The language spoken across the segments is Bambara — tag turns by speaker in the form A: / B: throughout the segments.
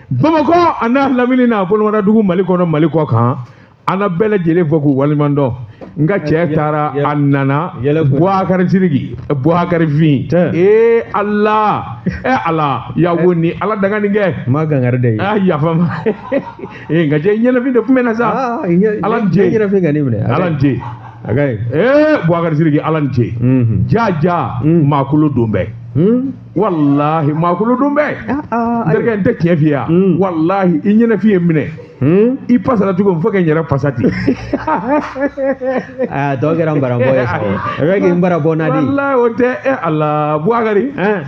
A: Bamakɔ a n'a lamini n'a bolomadadugu Mali kɔnɔ Mali kɔ kan an na bɛɛ lajɛlen fo k'u waleɲuman dɔn n ka cɛ taara a nana Boubacar Sidiki Boubacar Fin ee Ala e Ala yawo ni Ala danga nin kɛ
B: ma gangari de ye
A: ah yafa ma ee nka cɛ ɲɛnafin de tun bɛ na sa Ala ni ce
B: ɲɛnafin ka ne minɛ
A: Ala ni ce
B: a ka ɲi
A: ee Boubacar Sidiki Ala ni ce ja ja maakolo don bɛɛ walahi maakolo don bɛɛ n terikɛ n tɛ tiɲɛ f'i ye wa walahi i ɲɛnafin ye n minɛ i pasara cogo min fo ka n yɛrɛ fasa ten
B: aa tɔ kɛra n barabɔ ye sa o bɛ k'i n barabɔ na di
A: walahi o tɛ e Ala Boubacar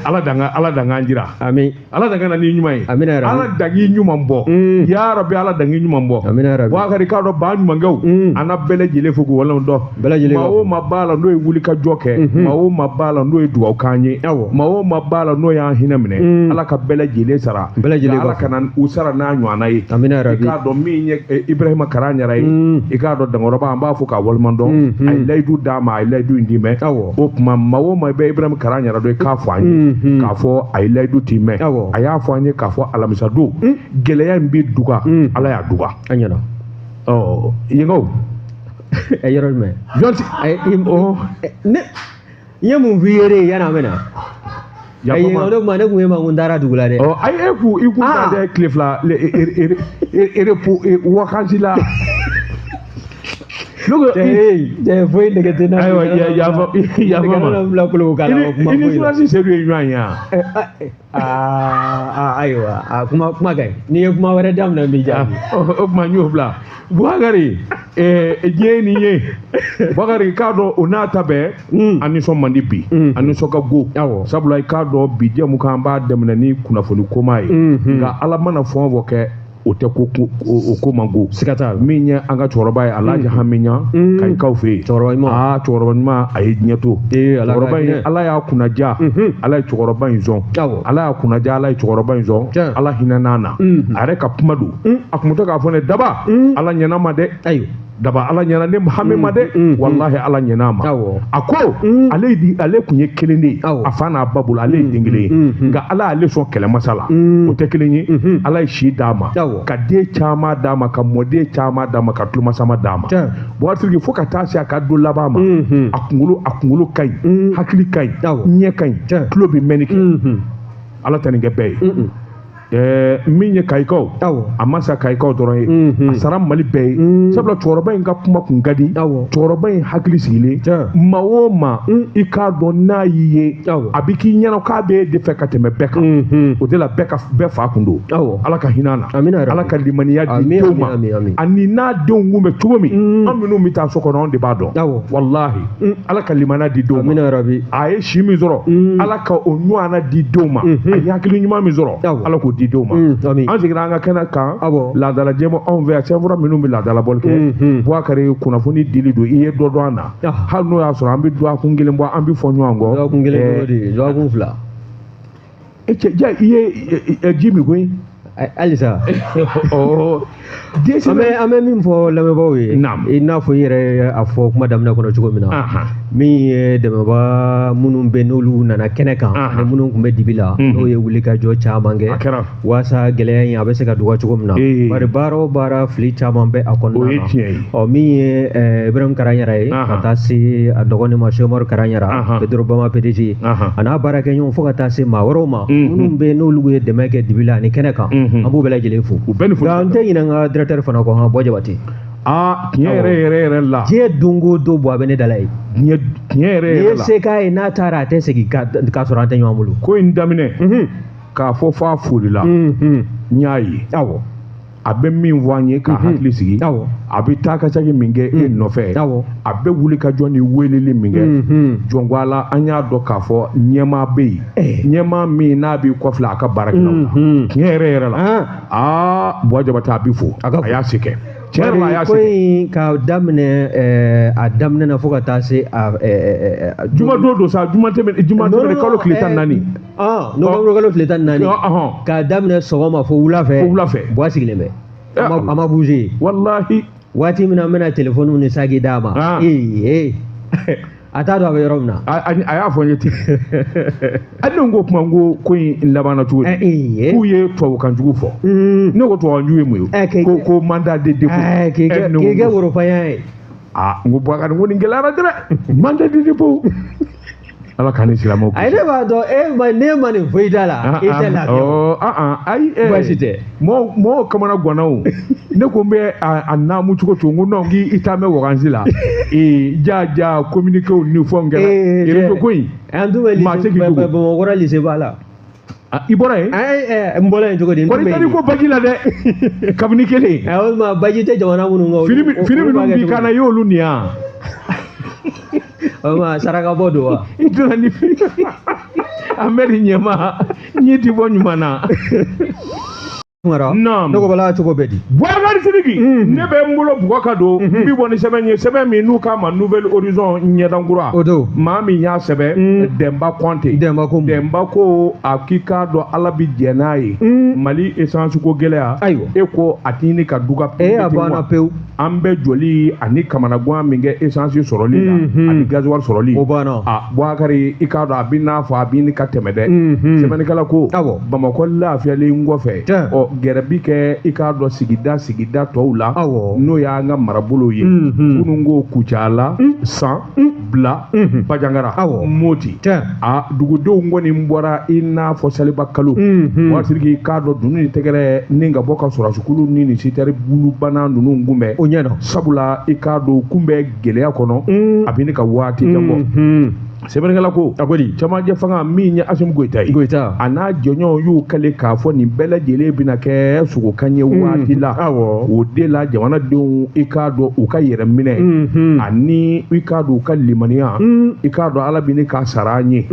A: Ala dan ka Ala dan k'an jira
B: ami
A: Ala dan ka na n'i ɲuman ye
B: amina yarabi
A: Ala dan k'i ɲuman bɔ ya rabi Ala dan k'i ɲuman bɔ
B: amina yarabi
A: Boubacar k'a dɔn ba ɲumankɛw an na bɛɛ lajɛlen fo k'u waleɲuman dɔn
B: bɛɛ lajɛlen
A: maa o maa b'a la n'o ye wuli ka jɔ kɛ maa o maa b'a la n'o ye dugawu k'an ye maa o maa b'a la n'o y'an hinɛ minɛ Ala ka bɛɛ lajɛlen sara
B: bɛɛ lajɛlen
A: Ala kana u sara n'a ɲɔgɔnna ye
B: amina yarabi
A: i k'a dɔn min ye Ibrahima Karaɲara ye i k'a dɔn Dankɔrɔba an b'a fo k'a waleɲuman dɔn a ye layidu d'a ma a ye layidu in di mɛ o tuma maa o maa bɛ Ibrahima Karaɲara dɔn i k'a fɔ an ye k'a fɔ a ye layidu ti mɛ a y'a fɔ an ye k'a fɔ alamisa don gɛlɛya in bɛ duga Ala y'a duga
B: a ɲɛna
A: ɔ yenkaw
B: yɔrɔ jumɛn
A: jɔn ti
B: ne n ye mun f'i ye de yanni an bɛ na ayi o de kuma ne kun ye ma ko n taara dugu la dɛ
A: ɔ ayi e kun i kun taa dɛ tile fila repos vacances la
B: cɛ foyi nege tɛ n na
A: ayiwa yafa yafa ma
B: bila kolo k'a la kuma
A: i ni journaliste Seydou ye ɲɔgɔn ye wa
B: aa ayiwa a kuma kuma ka ɲi n'i ye kuma wɛrɛ daminɛ n b'i jaabi
A: o tuma n y'o bila Boubacar diɲɛ nin ye Boubacar i k'a dɔn o n'a ta bɛɛ an nisɔn man di bi an nisɔn ka go sabula i k'a dɔn bi jɛmukan an b'a daminɛ ni kunnafoni koma ye nka Ala mana fɛn o fɛn kɛ o tɛ ko o ko man go
B: siga t'a la
A: min ye an ka cɛkɔrɔba ye Alhaji Hamiɲa Kayikaw fɛ yen
B: cɛkɔrɔba ɲuman
A: aa cɛkɔrɔba ɲuman a ye diɲɛ to cɛkɔrɔba in Ala y'a kunnaja Ala ye cɛkɔrɔba in sɔn Ala y'a kunnaja Ala ye cɛkɔrɔba in sɔn Ala hinɛ n'a na a yɛrɛ ka kuma don a kun bɛ to k'a fɔ ne daba Ala ɲɛna ma dɛ
B: ayiwa
A: daba Ala ɲɛna ne hami ma dɛ walahi Ala ɲɛna ma a ko ale kun ye kelen de ye a fa n'a ba bolo ale ye den kelen ye nka Ala y'ale sɔn kɛlɛmasa la o tɛ kelen ye Ala ye si d'a ma ka den caman d'a ma ka mɔden caman d'a ma ka tulomasama d'a ma Boubacar Sidiki fo ka taa se a ka don laban ma a kunkolo ka ɲi hakili ka ɲi ɲɛ ka ɲi tulo bɛ mɛnni kɛ Ala tɛ nin kɛ bɛɛ ye min ye Kayikaw a ma sa Kayikaw dɔrɔn ye a sara Mali bɛɛ ye sabula cɛkɔrɔba in ka kuma kun ka di cɛkɔrɔba in hakili sigilen maa o maa i k'a dɔn n'a y'i ye a bɛ k'i ɲɛna k'a bɛ e de fɛ ka tɛmɛ bɛɛ kan o de la bɛɛ ka bɛɛ fa kun don Ala ka hinɛ a na Ala ka limaniya di denw ma ani n'a denw kun bɛ cogo min an minnu bɛ taa so kɔnɔ anw de b'a dɔn walahi Ala ka limaniya di denw ma a ye si min sɔrɔ Ala ka o ɲɔgɔnna di denw ma a ye hakili ɲuman min sɔrɔ Ala k'o di denw ma an seginna an ka kɛnɛ kan laadala jɛma anw fɛ yan sɛbɛnfura minnu bɛ laadala bɔli kɛ Boubacar kunnafoni dili don i ye dɔ dɔn an na hali n'o y'a sɔrɔ an bɛ dɔgɔkun kelen bɔ an bɛ fɔ ɲɔgɔn kɔ
B: dɔgɔkun kelen dɔgɔkun fila
A: e cɛ ja i ye ji min koyi
B: halisa an bɛ min fɔ lamɛnbaaw ye i n'a fɔ i yɛrɛ a fɔ kuma daminɛ kɔnɔ cogo min na min ye dɛmɛbaa minnu bɛ n'olu nana kɛnɛ kan ani minnu tun bɛ dibi la n'o ye wulikajɔ caman kɛ walasa gɛlɛya in a bɛ se ka dɔgɔ cogo min na bari baara o baara fili caman bɛ a kɔnɔna na ɔ min ye Ibrahim Karaɲara ye ka taa se a dɔgɔnin ma Sɛkumaru Karaɲara Pedro Bama PDG a n'a baarakɛɲɔgɔn fo ka taa se maa wɛrɛw ma minnu bɛ n'olu ye dɛmɛ kɛ dibi la ani kɛnɛ kan an b'u bɛɛ lajɛlen fo nka n tɛ ɲinɛ n ka directeur fana kɔ han Buwa Jabate
A: aa tiɲɛ yɛrɛ yɛrɛ yɛrɛ la
B: diɲɛ don o don Buwa bɛ ne dala ye
A: diɲɛ tiɲɛ yɛrɛ yɛrɛ la
B: n'i ye se k'a ye n'a taara a tɛ segin k'a sɔrɔ an tɛ ɲɔgɔn bolo
A: ko in daminɛ k'a fɔ f'a folila n y'a ye
B: awɔ
A: a bɛ min fɔ an ye k'a hakili sigi a bɛ taa ka segin min kɛ e nɔfɛ a bɛ wuli ka jɔ ni weleli min kɛ jɔn ko Ala an y'a dɔn k'a fɔ ɲɛmaa bɛ yen ɲɛmaa min n'a b'i kɔfilɛ a ka baarakɛlaw la tiɲɛ yɛrɛ yɛrɛ la aa Buwa Jabate a bɛ fo a y'a se kɛ tiɲɛ yɛrɛ la a y'a se
B: kɛ ko in ka daminɛ a daminɛ na fo ka taa se a
A: juma don sa juma tɛmɛnen kalo tile 14
B: novembre kalo tile 14 k'a daminɛ sɔgɔma fo wula fɛ Buwa sigilen bɛ a ma bouger
A: walahi
B: waati min na an bɛna telefɔniw ni saki d'a ma ee A t'a dɔn a bɛ yɔrɔ min na.
A: A y'a fɔ n ye ten. A ne ko kuma n ko ko in labanna cogo di? K'u ye tubabukan jugu fɔ. Ne ko tubabukan jugu ye mun ye? Ko mandat de dépôt.
B: K'i kɛ worofanya ye.
A: Aa n ko Bubakari, n ko nin gɛlɛyara dɛ. Mandat de dépôt. Ala k'an ni silamɛw
B: kisi. Ayi, ne b'a dɔn e ma ne ma nin foyi da la. E tɛ lafiya.
A: Ayi.
B: Baasi tɛ.
A: Mɔgɔw kamana ganna o. Ne ko n bɛ a naamu cogo cogo, n ko non, k'i taa mɛn wagansi la. Ja communiqué ni fɛnw kɛra. Réseau ko in.
B: An dun bɛ lycée Bamakɔkɔrɔ lycée ba la.
A: I bɔra yen?
B: N bɔra yen cogo di?
A: Kɔni taar'i ko baji la dɛ. Kabini kelen.
B: O ma baji tɛ jamana minnu
A: kan. Fini minnu b'i kan na, i y'olu nin yan.
B: O ma saraka bɔ don wa?
A: I donna ni fini. Ahmed ɲɛma, ɲi ti bɔ ɲuman na.
B: Naam. Ne ko bala cogo bɛ di?
A: Bubakari Sidiki, ne bɛ n bolo bugɔ ka don, n bi bɔ ni sɛbɛn ye, sɛbɛn min n'u k'a ma Nouvel Horizon ɲɛdankura.
B: O don.
A: Maa min y'a sɛbɛn, Dɛnba Kɔnte.
B: Dɛnba ko mun?
A: Dɛnba ko a k'i k'a dɔn Ala bi jɛn n'a ye. Mali essence ko gɛlɛya.
B: Ayiwa.
A: E ko a ti ɲini ka duga.
B: A banna pewu.
A: An bɛ joli ani kamanagan min kɛ essence sɔrɔli la ani gasoil sɔrɔli.
B: O banna.
A: A Bubakari, i k'a dɔn a bɛ n'a fɔ a bɛ ɲini ka tɛmɛ dɛ. Sɛbɛnnikɛla ko.
B: Awɔ.
A: Bamakɔ lafiyalen kɔfɛ. Ɔ gɛrɛ bi kɛ i k'a dɔn sigida tɔw la. N'o y'an ka marabolow ye. Kunun ko Kucala, San, Bila, Bajangara, Moti. A dugudenw kɔni bɔra i n'a fɔ saliba kalo. Waati k'a dɔn dunun ni tɛgɛrɛ ni ka bɔ ka sɔrɔsikulu ni nin sitɛri bulubana ninnu kunbɛn.
B: O ɲɛna.
A: Sabula i k'a dɔn kunbɛn gɛlɛya kɔnɔ. A bɛ ne ka waati jan bɔ. Sɛbɛnnikɛla ko.
B: A ko di?
A: Camancɛ fanga min ye Asimi Goyita ye.
B: Goyita.
A: A n'a jɔɲɔgɔnw y'u kale k'a fɔ nin bɛɛ lajɛlen bɛna kɛ sogokan ye waati la.
B: Awɔ.
A: O de la jamanadenw i k'a dɔn u ka yɛrɛ minɛ. Ani i k'a dɔn u ka limaniya. I k'a dɔn Ala bɛ ne k'a sara an ye.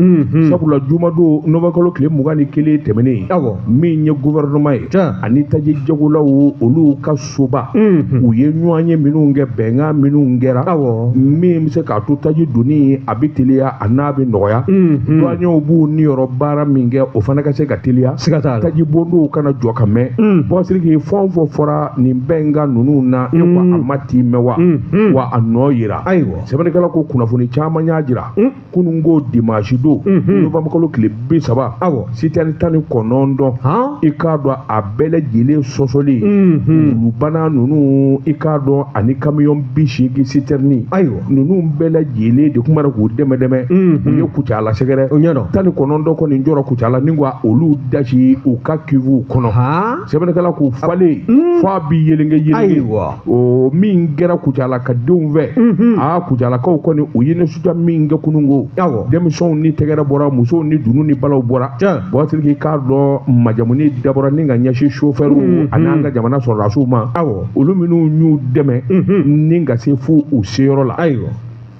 A: Sabula jumadon nowanburukalo tile 21 tɛmɛnen.
B: Awɔ.
A: Min ye gouvernement ye. Ani taji jagolaw olu ka soba. U ye ɲɔgɔn ye minnu kɛ bɛnkan minnu kɛra.
B: Awɔ.
A: Min bɛ se k'a to taji donni a bɛ teliya. A n'a bɛ nɔgɔya. Douaniers b'u niyɔrɔ baara min kɛ o fana ka se ka teliya.
B: Siga t'a la.
A: Taji bondonw kana jɔ ka mɛn. Bɔsiriki fɛn o fɛn fɔra nin bɛnkan ninnu na e ko a ma t'i mɛn wa. Wa a nɔ yira.
B: Ayiwa.
A: Sɛbɛnnikɛla ko kunnafoni caman y'a jira. Kunun ko dimanche don. Nowanburukalo tile 30.
B: Awɔ.
A: Citerne 19. I k'a dɔn a bɛɛ lajɛlen sɔsɔli. Wulubana ninnu i k'a dɔn ani camion 80 citerne.
B: Ayiwa.
A: Ninnu bɛɛ lajɛlen de tun b'a k'u dɛmɛ dɛmɛ. U ye Kucala sɛgɛrɛ.
B: O ɲɛna.
A: 19 kɔni jɔra Kucala ni ka olu dasi u ka cuve kɔnɔ. Sɛbɛnnikɛla k'u falen. F'a bi yelenge yelenge.
B: Ayiwa.
A: O min kɛra Kucala ka denw fɛ. Aa Kucalakaw kɔni u ye nisɔndiya min kɛ kununko.
B: Awɔ.
A: Denmisɛnw ni tɛgɛrɛ bɔra, musow ni dunun ni balaw bɔra. Bɔsiriki k'a dɔn majamuni dabɔra ni ka ɲɛsin sofɛriw ani an ka jamana sɔrɔdasiw ma.
B: Awɔ.
A: Olu minnu y'u dɛmɛ. Ni ka se fo u seyɔrɔ la.
B: Ayiwa.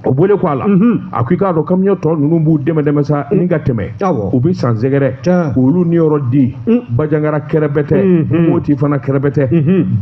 A: O bɔlen kɔ a la. A ko i k'a dɔn camion tɔ ninnu b'u dɛmɛ dɛmɛ sa ni ka tɛmɛ. U bɛ San sɛgɛrɛ. Olu niyɔrɔ di. Bajangara kɛrɛbɛtɛ. Moti fana kɛrɛbɛtɛ.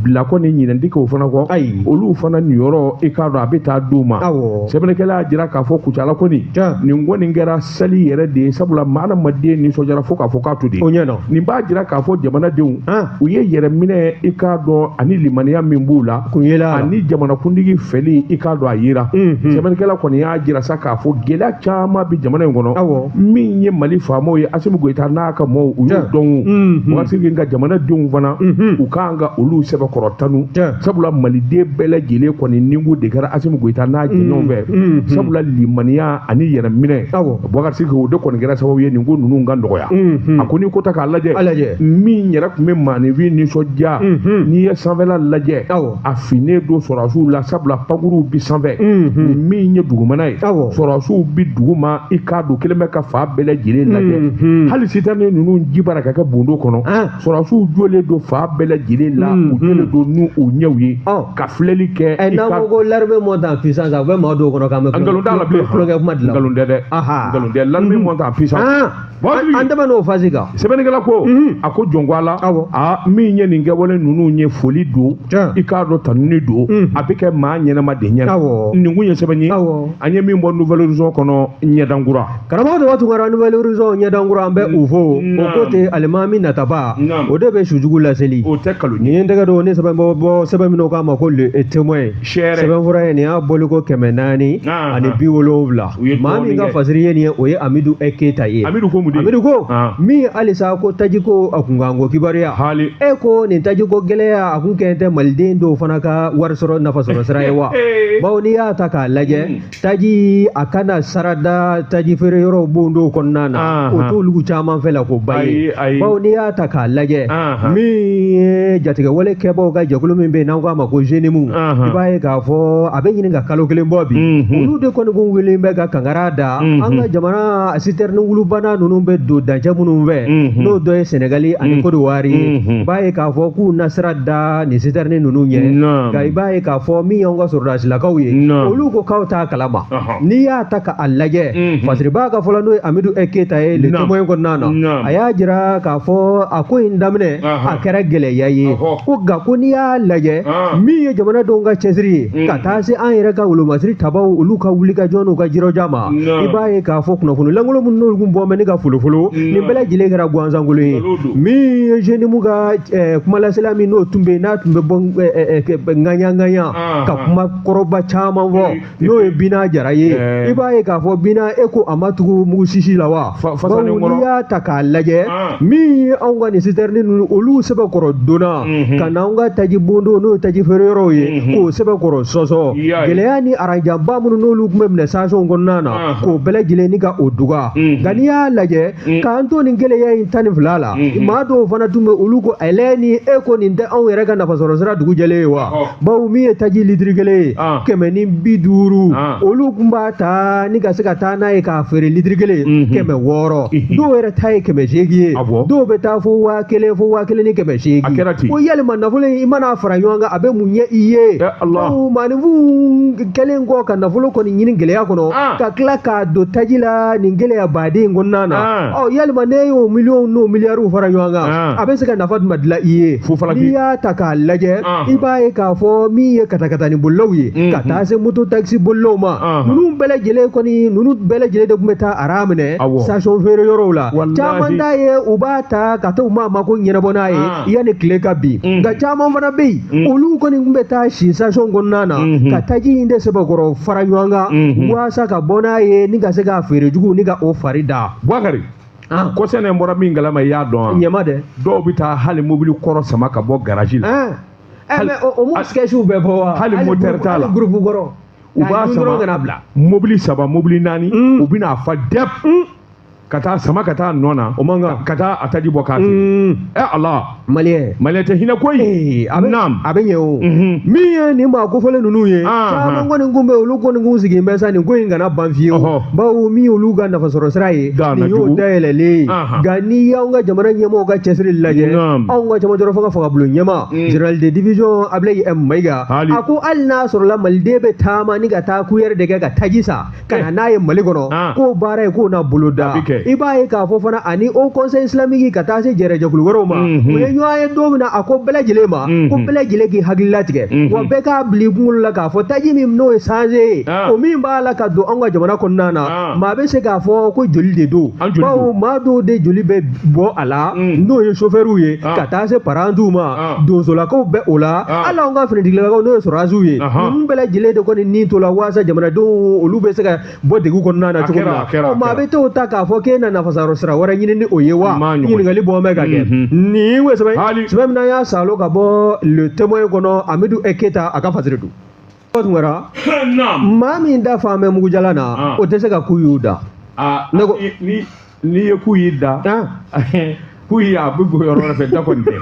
A: Bilakɔ ni ɲinɛndike o fana kɔ.
B: Ayi.
A: Olu fana niyɔrɔ i k'a dɔn a bɛ taa d'u ma. Sɛbɛnnikɛla y'a jira k'a fɔ Kucala kɔni. Nin kɔni kɛra sali yɛrɛ de ye sabula maa adamaden nisɔndiyara fo k'a fɔ k'a to de.
B: O ɲɛna.
A: Nin b'a jira k'a fɔ jamanadenw. U ye yɛrɛ minɛ i k'a dɔn ani limaniya min b'u la.
B: Kun yela.
A: Ani jamanakuntigi fɛli i k'a dɔn a yera. Sɛbɛnnikɛla kɔni y'a jira sa k'a fɔ gɛlɛya caman bɛ jamana in kɔnɔ.
B: Awɔ.
A: Min ye Mali faamaw ye Asimi Goyita n'a ka maaw u y'o dɔn. Waati ka jamanadenw fana u kan ka olu sɛbɛkɔrɔ tanu. Sabula maliden bɛɛ lajɛlen kɔni ninku de kɛra Asimi Goyita n'a jɛɲɔgɔnw fɛ. Sabula limaniya ani yɛrɛminɛ.
B: Awɔ.
A: Bubakari o de kɔni kɛra sababu ye nin ko ninnu ka nɔgɔya. A ko n'i ko ta k'a lajɛ. Min yɛrɛ tun bɛ maaninfin nisɔndiya. N'i ye sanfɛla lajɛ.
B: Awɔ.
A: A finnen don sɔrɔdasiw la sabula pankuruw bi sanfɛ. Min ye dugumana ye. Sɔrɔdasiw bi duguma i k'a don kelen bɛ ka fa bɛɛ lajɛlen lajɛ. Hali citerne ninnu ji bara ka kɛ bondo kɔnɔ. Sɔrɔdasiw jɔlen don fa bɛɛ lajɛlen la. U jɔlen don n'u u ɲɛw ye. Ka filɛli kɛ.
B: N'an ko ko l'armée monte en puissance a bɛ maa dɔw kɔnɔ k'an bɛ.
A: Nkalon t'a la bilen.
B: Tulonkɛ kuma dilan.
A: Nkalon tɛ dɛ. Nkalon tɛ l'armée monte en puissance.
B: An tɛmɛ n'o phase kan.
A: Sɛbɛnnikɛla ko. A ko jɔn ko a la.
B: Awɔ.
A: Aa min ye nin kɛwale ninnu ye foli don. I k'a dɔn tanuni don. A bɛ kɛ maa ɲɛnama de ɲɛna.
B: Awɔ.
A: Nin kun ye sɛbɛn ye.
B: Awɔ.
A: An ye min bɔ Nouvel Horizon kɔnɔ ɲɛdankura.
B: Karamɔgɔ Daba Tunkara, Nouvel Horizon ɲɛdankura, an bɛ u fo. O ko ten, alimami nataba o de bɛ sujugu laseli.
A: O tɛ nkalon ye.
B: Nin ye n tɛgɛ don ni sɛbɛn bɔ sɛbɛn min k'a ma ko Le Témoin. Sɛbɛnfura ye nin y'a bɔliko 470. Maa min ka fasiri ye nin ye, o ye Amidu Keyita ye.
A: Amidu ko mun de?
B: Amidu ko min halisa ko tajiko a kunkanko kibaruya. E ko nin tajiko gɛlɛya a kun kɛn tɛ maliden dɔw fana ka wari sɔrɔ nafa sɔrɔ sira ye wa? Bawo n'i y'a ta k'a lajɛ, taji a kana sarada taji feere yɔrɔw bon dɔw kɔnɔna na, o t'olu caman fɛ la ko ba ye. Bawo n'i y'a ta k'a lajɛ, min ye jatigɛwale kɛbaaw ka jɛkulu min bɛ yen n'an k'a ma ko JNIM, i b'a ye k'a fɔ a bɛ ɲini ka kalo kelen bɔ bi, olu de kɔni kun wele bɛ ka kankara da an ka jamana citerne wulubana ninnu bɛ don dancɛ minnu fɛ, n'o dɔ ye Senegali ani Côte d'Ivoire ye. I b'a ye k'a fɔ k'u na sira da nin citerne ninnu ɲɛ, nka i b'a ye k'a fɔ min y'anw ka sɔrɔdasilakaw ye, olu ko k'aw t'a kalama. N'i y'a ta k'a lajɛ, fasiribaa ka fɔlɔ n'o ye Amidu Keyita ye Le Témoin kɔnɔna na, a y'a jira k'a fɔ a ko in daminɛ a kɛra gɛlɛya ye, ko nka ko n'i y'a lajɛ, min ye jamanadenw ka cɛsiri ye ka taa se an yɛrɛ ka wolomasiri tabaw olu ka wulikajɔ n'u ka jirɔja ma, i b'a ye k'a fɔ kunnafoni lankolon minnu n'olu kun bɔ bɛ ne ka folofolo, nin bɛɛ lajɛlen kɛra gansankolon ye. Min ye JNIM ka kumalasela min n'o tun bɛ yen n'a tun bɛ bɔ ŋaɲa ŋaɲa ka kuma kɔrɔba caman fɔ, n'o ye Bina Jara ye, i b'a ye k'a fɔ Bina e ko a ma tugu mugu sisi la wa? Bawo n'i y'a ta k'a lajɛ, min ye anw ka nin citerne ninnu olu sɛbɛkɔrɔ donna ka na anw ka taji bondo n'o ye taji feere yɔrɔw ye, k'o sɛbɛkɔrɔ sɔsɔ, gɛlɛya ni aranjanba minnu n'olu tun bɛ minɛ station kɔnɔna na, k'o bɛɛ lajɛlen ni ka o duga. Nka n'i y'a lajɛ, k'an to nin gɛlɛya in 12 la, maa dɔw fana tun bɛ olu ko ɛlɛ ni e ko nin tɛ anw yɛrɛ ka nafasɔrɔ sira dugu jɛlen ye wa? Bawo min ye taji litiri kelen ye 150, olu tun b'a ta ni ka se ka taa n'a ye k'a feere litiri kelen 600, dɔw yɛrɛ ta ye 800 ye, dɔw bɛ taa fo 1000 fo 1800. Ko yalima nafolo in i mana fara ɲɔgɔn kan a bɛ mun ɲɛ i ye? Bawo maaninfinw kɛlen kɔ ka nafolo kɔni ɲini gɛlɛya kɔnɔ, ka tila k'a don taji la nin gɛlɛya baden in kɔnɔna na, ɔ yalima ne y'o miliyɔnw n'o miliyariw fara ɲɔgɔn kan, a bɛ se ka nafa jumɛn dilan i ye? N'i y'a ta k'a lajɛ, i b'a ye k'a fɔ min ye katakatani bolilaw ye ka taa se moto taxi bolilaw ma, ninnu bɛɛ lajɛlen kɔni ninnu bɛɛ lajɛlen de tun bɛ taa ara minɛ station feere yɔrɔw la. Caman ta ye u b'a ta ka taa u ma mako ɲɛnabɔ n'a ye yanni tile ka bin, nka caman fana bɛ yen olu kɔni tun bɛ taa si station kɔnɔna na ka taji in de sɛbɛkɔrɔ fara ɲɔgɔn kan walasa ka bɔ n'a ye ni ka se k'a feere jugu ni ka o fari da.
A: Bukari, kɔsɛnɛ in bɔra min kalama i y'a dɔn wa?
B: Ɲɛma dɛ.
A: Dɔw bɛ taa hali mobili kɔrɔ sama ka bɔ garaji la.
B: Mais o m'o sketchiw bɛɛ bɔ wa?
A: Hali moteur t'a la.
B: Hali groupe kɔrɔ.
A: U b'a sama
B: kana bila.
A: Mobili 3 mobili 4, u bɛna fa dɛp ka taa sama ka taa nɔ na.
B: O man kan.
A: Ka taa a taji bɔ k'a feere. Ala.
B: Maliyɛn
A: tɛ hinɛ koyi.
B: A bɛ ɲɛ o. Min ye nin maa kofɔlen ninnu ye, caman kɔni kun bɛ olu kɔni kun sigi bɛ sa nin ko in kana ban fiyewu. Bawo min y'olu ka nafasɔrɔ sira ye, nin y'o dayɛlɛlen ye. Nka n'i y'anw ka jamana ɲɛmɔgɔw ka cɛsiri lajɛ, anw ka cɛmancɛrɔ fanga fangabulon ɲɛmaa, général de division Ablaye Mayiga, a ko hali n'a sɔrɔla maliden bɛ taama ni ka taa kuyɛri de kɛ ka taji san ka na n'a ye Mali kɔnɔ, k'o baara ye k'o na bolo da. I b'a ye k'a fɔ fana ani Haut Conseil islamique ka taa se jɛrɛjɛkulu wɛrɛw ma, u ye ɲɔgɔn ye don min na, a ko bɛɛ lajɛlen ma ko bɛɛ lajɛlen k'i hakili latigɛ, wa bɛɛ k'a bila i kunkolo la k'a fɔ taji min n'o ye sanze ye, o min b'a la ka don anw ka jamana kɔnɔna na, maa bɛ se k'a fɔ ko joli de don, bawo maa dɔw de joli bɛ bɔ a la n'o ye sofɛriw ye ka taa se parantiw ma, donsolakaw bɛ o la, hali anw ka finitigilakaw n'o ye sɔrɔdasiw ye, ninnu bɛɛ lajɛlen de kɔni ni to la walasa jamanadenw olu bɛ se ka bɔ degun kɔnɔna na cogo min na. Maa bɛ t'o ta k'a fɔ k'e na nafasɔrɔ sira wɛrɛ ɲini ni o ye wa? Ɲininkali bɔ bɛ ka kɛ. Nin ye sɛbɛn min n'an y'a salo ka bɔ Le Témoin kɔnɔ, Amidu Keyita a ka fasiri don. Tunkara, maa min da fan bɛ mugujalan na, o tɛ se ka ku y'u da.
A: N'i ye ku y'i da, ku y'i a bɛ bɔ yɔrɔ wɛrɛ fɛ, da kɔni tɛ.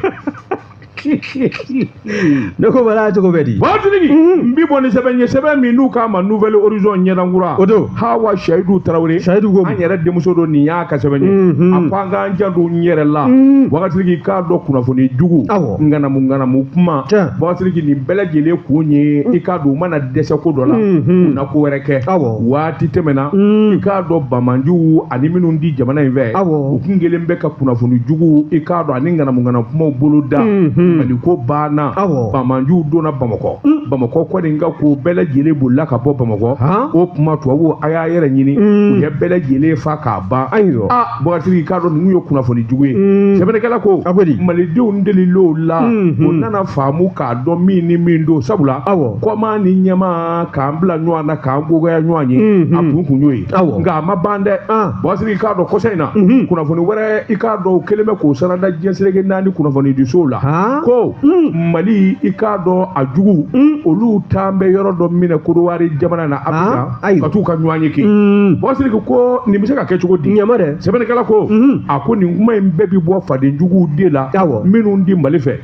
B: Ne ko bala cogo bɛ di?
A: Waatitigi, n bi bɔ ni sɛbɛn ye, sɛbɛn min n'u k'a ma Nouvel Horizon ɲɛdankura.
B: O don.
A: Hawa Seyidu Tarawele.
B: Seyidu ko.
A: An yɛrɛ denmuso don, nin y'a ka sɛbɛn ye. A ko an k'an janto n yɛrɛ la. Waatitigi k'a dɔn kunnafoni jugu.
B: Awɔ.
A: Ŋanamu ŋanamu kuma. Waatitigi nin bɛɛ lajɛlen kun ye i k'a dɔn u mana dɛsɛ ko dɔ la. U na ko wɛrɛ kɛ.
B: Awɔ.
A: Waati tɛmɛna. I k'a dɔn bamanjiw ani minnu di jamana in fɛ.
B: Awɔ.
A: U kun kelen bɛ ka kunnafoni jugu i k'a dɔn ani ŋanamu ŋanamu kumaw bolo da. Mali ko banna, bamanjuw donna Bamakɔ. Bamakɔ kɔni ka ko bɛɛ lajɛlen bolila ka bɔ Bamakɔ. O kuma tubabu a y'a yɛrɛ ɲini, u ye bɛɛ lajɛlen fa k'a ban.
B: Ayiwa,
A: Bakari Sidiki, k'a dɔn ninnu ye kunnafoni jugu ye. Sɛbɛnnikɛla ko malidenw delil'o la, u nana faamu k'a dɔn min ni min don, sabula kɔma ni ɲɛma k'an bila ɲɔgɔn na, k'an gogoya ɲɔgɔn ye, a kun y'o ye. Nka a ma ban dɛ. Bakari Sidiki, k'a dɔn kɔsa in na kunnafoni wɛrɛ, i k'a dɔn o kɛlen bɛ k'o sarada diɲɛ seleke naani kunnafonidisow la, ko Mali, i k'a dɔn a jugu olu taan bɛ yɔrɔ dɔ minɛ Kodowari jamana na, Abijan, ka t'u ka ɲɔgɔn ye kɛ. Bakari Sidiki ko nin bɛ se ka kɛ cogo di?
B: Ɲama dɛ.
A: Sɛbɛnnikɛla ko a ko nin kuma in bɛɛ bi bɔ fadenjuguw de la minnu di Mali fɛ.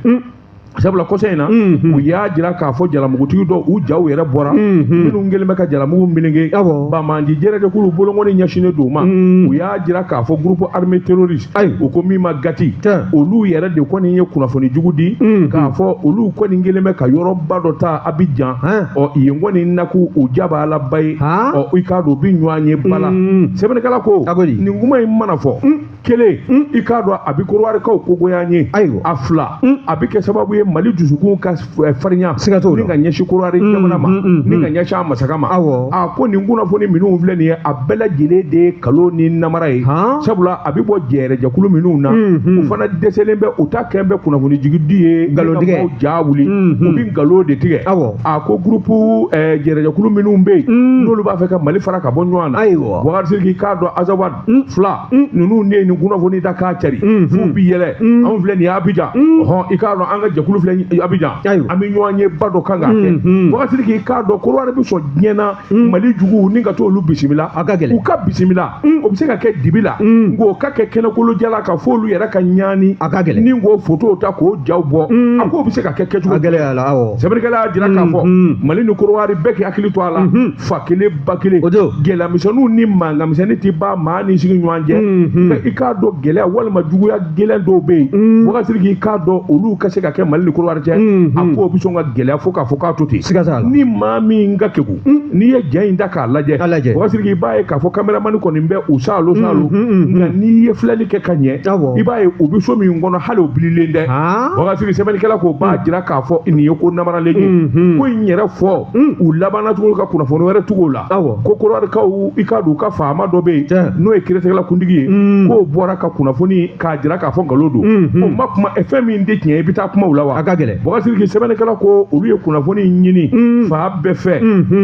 A: Sabula kɔsa in na u y'a jira k'a fɔ jalamugutigi dɔw u jaw yɛrɛ bɔra, minnu kɛlen bɛ ka jalamugu meleke, bamanji jɛrɛjɛkulu bolokɔni ɲɛsinnen don u ma. U y'a jira k'a fɔ groupe armé terroriste, u ko min ma GATI, olu yɛrɛ de kɔni ye kunnafoni jugu di k'a fɔ olu kɔni kɛlen bɛ ka yɔrɔba dɔ ta Abijan. Ɔ yen kɔni naku u jabalaba ye, ɔ i k'a dɔn u bɛ ɲɔgɔn ye ba la. Sɛbɛnnikɛla ko nin kuma in mana fɔ, kelen, i k'a dɔn a bɛ Kɔdiwarikaw kogoya ye. A fila, a bɛ kɛ sababu ye Mali dusukun ka farinya ni ka ɲɛsin Kɔdiwari jamana ma, ni ka ɲɛsin a masakɛ ma. A ko nin kunnafoni minnu filɛ nin ye, a bɛɛ lajɛlen de ye nkalon ni namara ye, sabula a bɛ bɔ jɛrɛjɛkulu minnu na, u fana dɛsɛlen bɛ, u ta kɛn bɛ kunnafoni jigi di ye,
B: nkalon
A: ja wuli, u bɛ nkalon de tigɛ. A ko groupe jɛrɛjɛkulu minnu bɛ yen n'olu b'a fɛ ka Mali fara ka bɔ ɲɔgɔn na, Bakari Sidiki, k'a dɔn Azawad fila ninnu de ye nin kunnafoni da k'a cari f'u bi yɛlɛ. Anw filɛ nin ye Abijan, ɔhɔn, i k'a dɔn an ka jɛkulu filɛ Abijan, an bɛ ɲɔgɔn ye ba dɔ kan k'a kɛ. Bakari Sidiki, k'a dɔn Kɔdiwari bɛ sɔn diɲɛ na Mali juguw ni ka t'olu bisimila,
B: a ka gɛlɛn,
A: u ka bisimila, o bɛ se ka kɛ dibi la, nka o ka kɛ kɛnɛkolojala ka f'olu yɛrɛ ka ɲaani,
B: a ka gɛlɛn,
A: ni k'o fotow ta k'o jaw bɔ, a k'o bɛ se ka kɛ kɛcogo
B: a gɛlɛya la. Awɔ,
A: sɛbɛnnikɛla y'a jira k'a fɔ Mali ni Kɔdiwari bɛɛ k'i hakili to a la, fa kelen ba kelen, gɛlɛyamisɛnninw ni mankanmisɛnnin tɛ ban maa ni sigi ɲɔgɔn cɛ. I k'a dɔn gɛlɛya walima juguya gɛlɛn dɔw bɛ yen, Bakari Sidiki, i k'a dɔn olu ka se ka kɛ Mali ni Kɔdiwari cɛ, a k'o bɛ sɔn ka gɛlɛya fo k'a fɔ k'a to ten. Ni maa min ka kegun, n'i ye ja in ta k'a lajɛ, Bakari Sidiki, i b'a ye k'a fɔ caméraman kɔni bɛ u saalo saalo, nka n'i ye filɛli kɛ ka ɲɛ, i b'a ye u bɛ so min kɔnɔ hali o bililen tɛ. Bakari Sidiki, sɛbɛnnikɛla k'o b'a jira k'a fɔ nin ye ko namaralen ye. Ko in yɛrɛ fɔ u labanna tuguni ka kunnafoni wɛrɛ tugu o la, ko Kɔdiwarikaw, i k'a dɔn u ka faama dɔ bɛ yen n'o ye kiiritigɛla kuntigi ye, k'o bɔra ka kunnafoni k'a jira k'a fɔ nkalon don. O ma kuma fɛn min tɛ tiɲɛ ye, i bɛ taa kuma u la wa?
B: A ka gɛlɛn.
A: Bakari Sidiki, sɛbɛnnikɛla ko olu ye kunnafoni ɲini fa bɛɛ fɛ,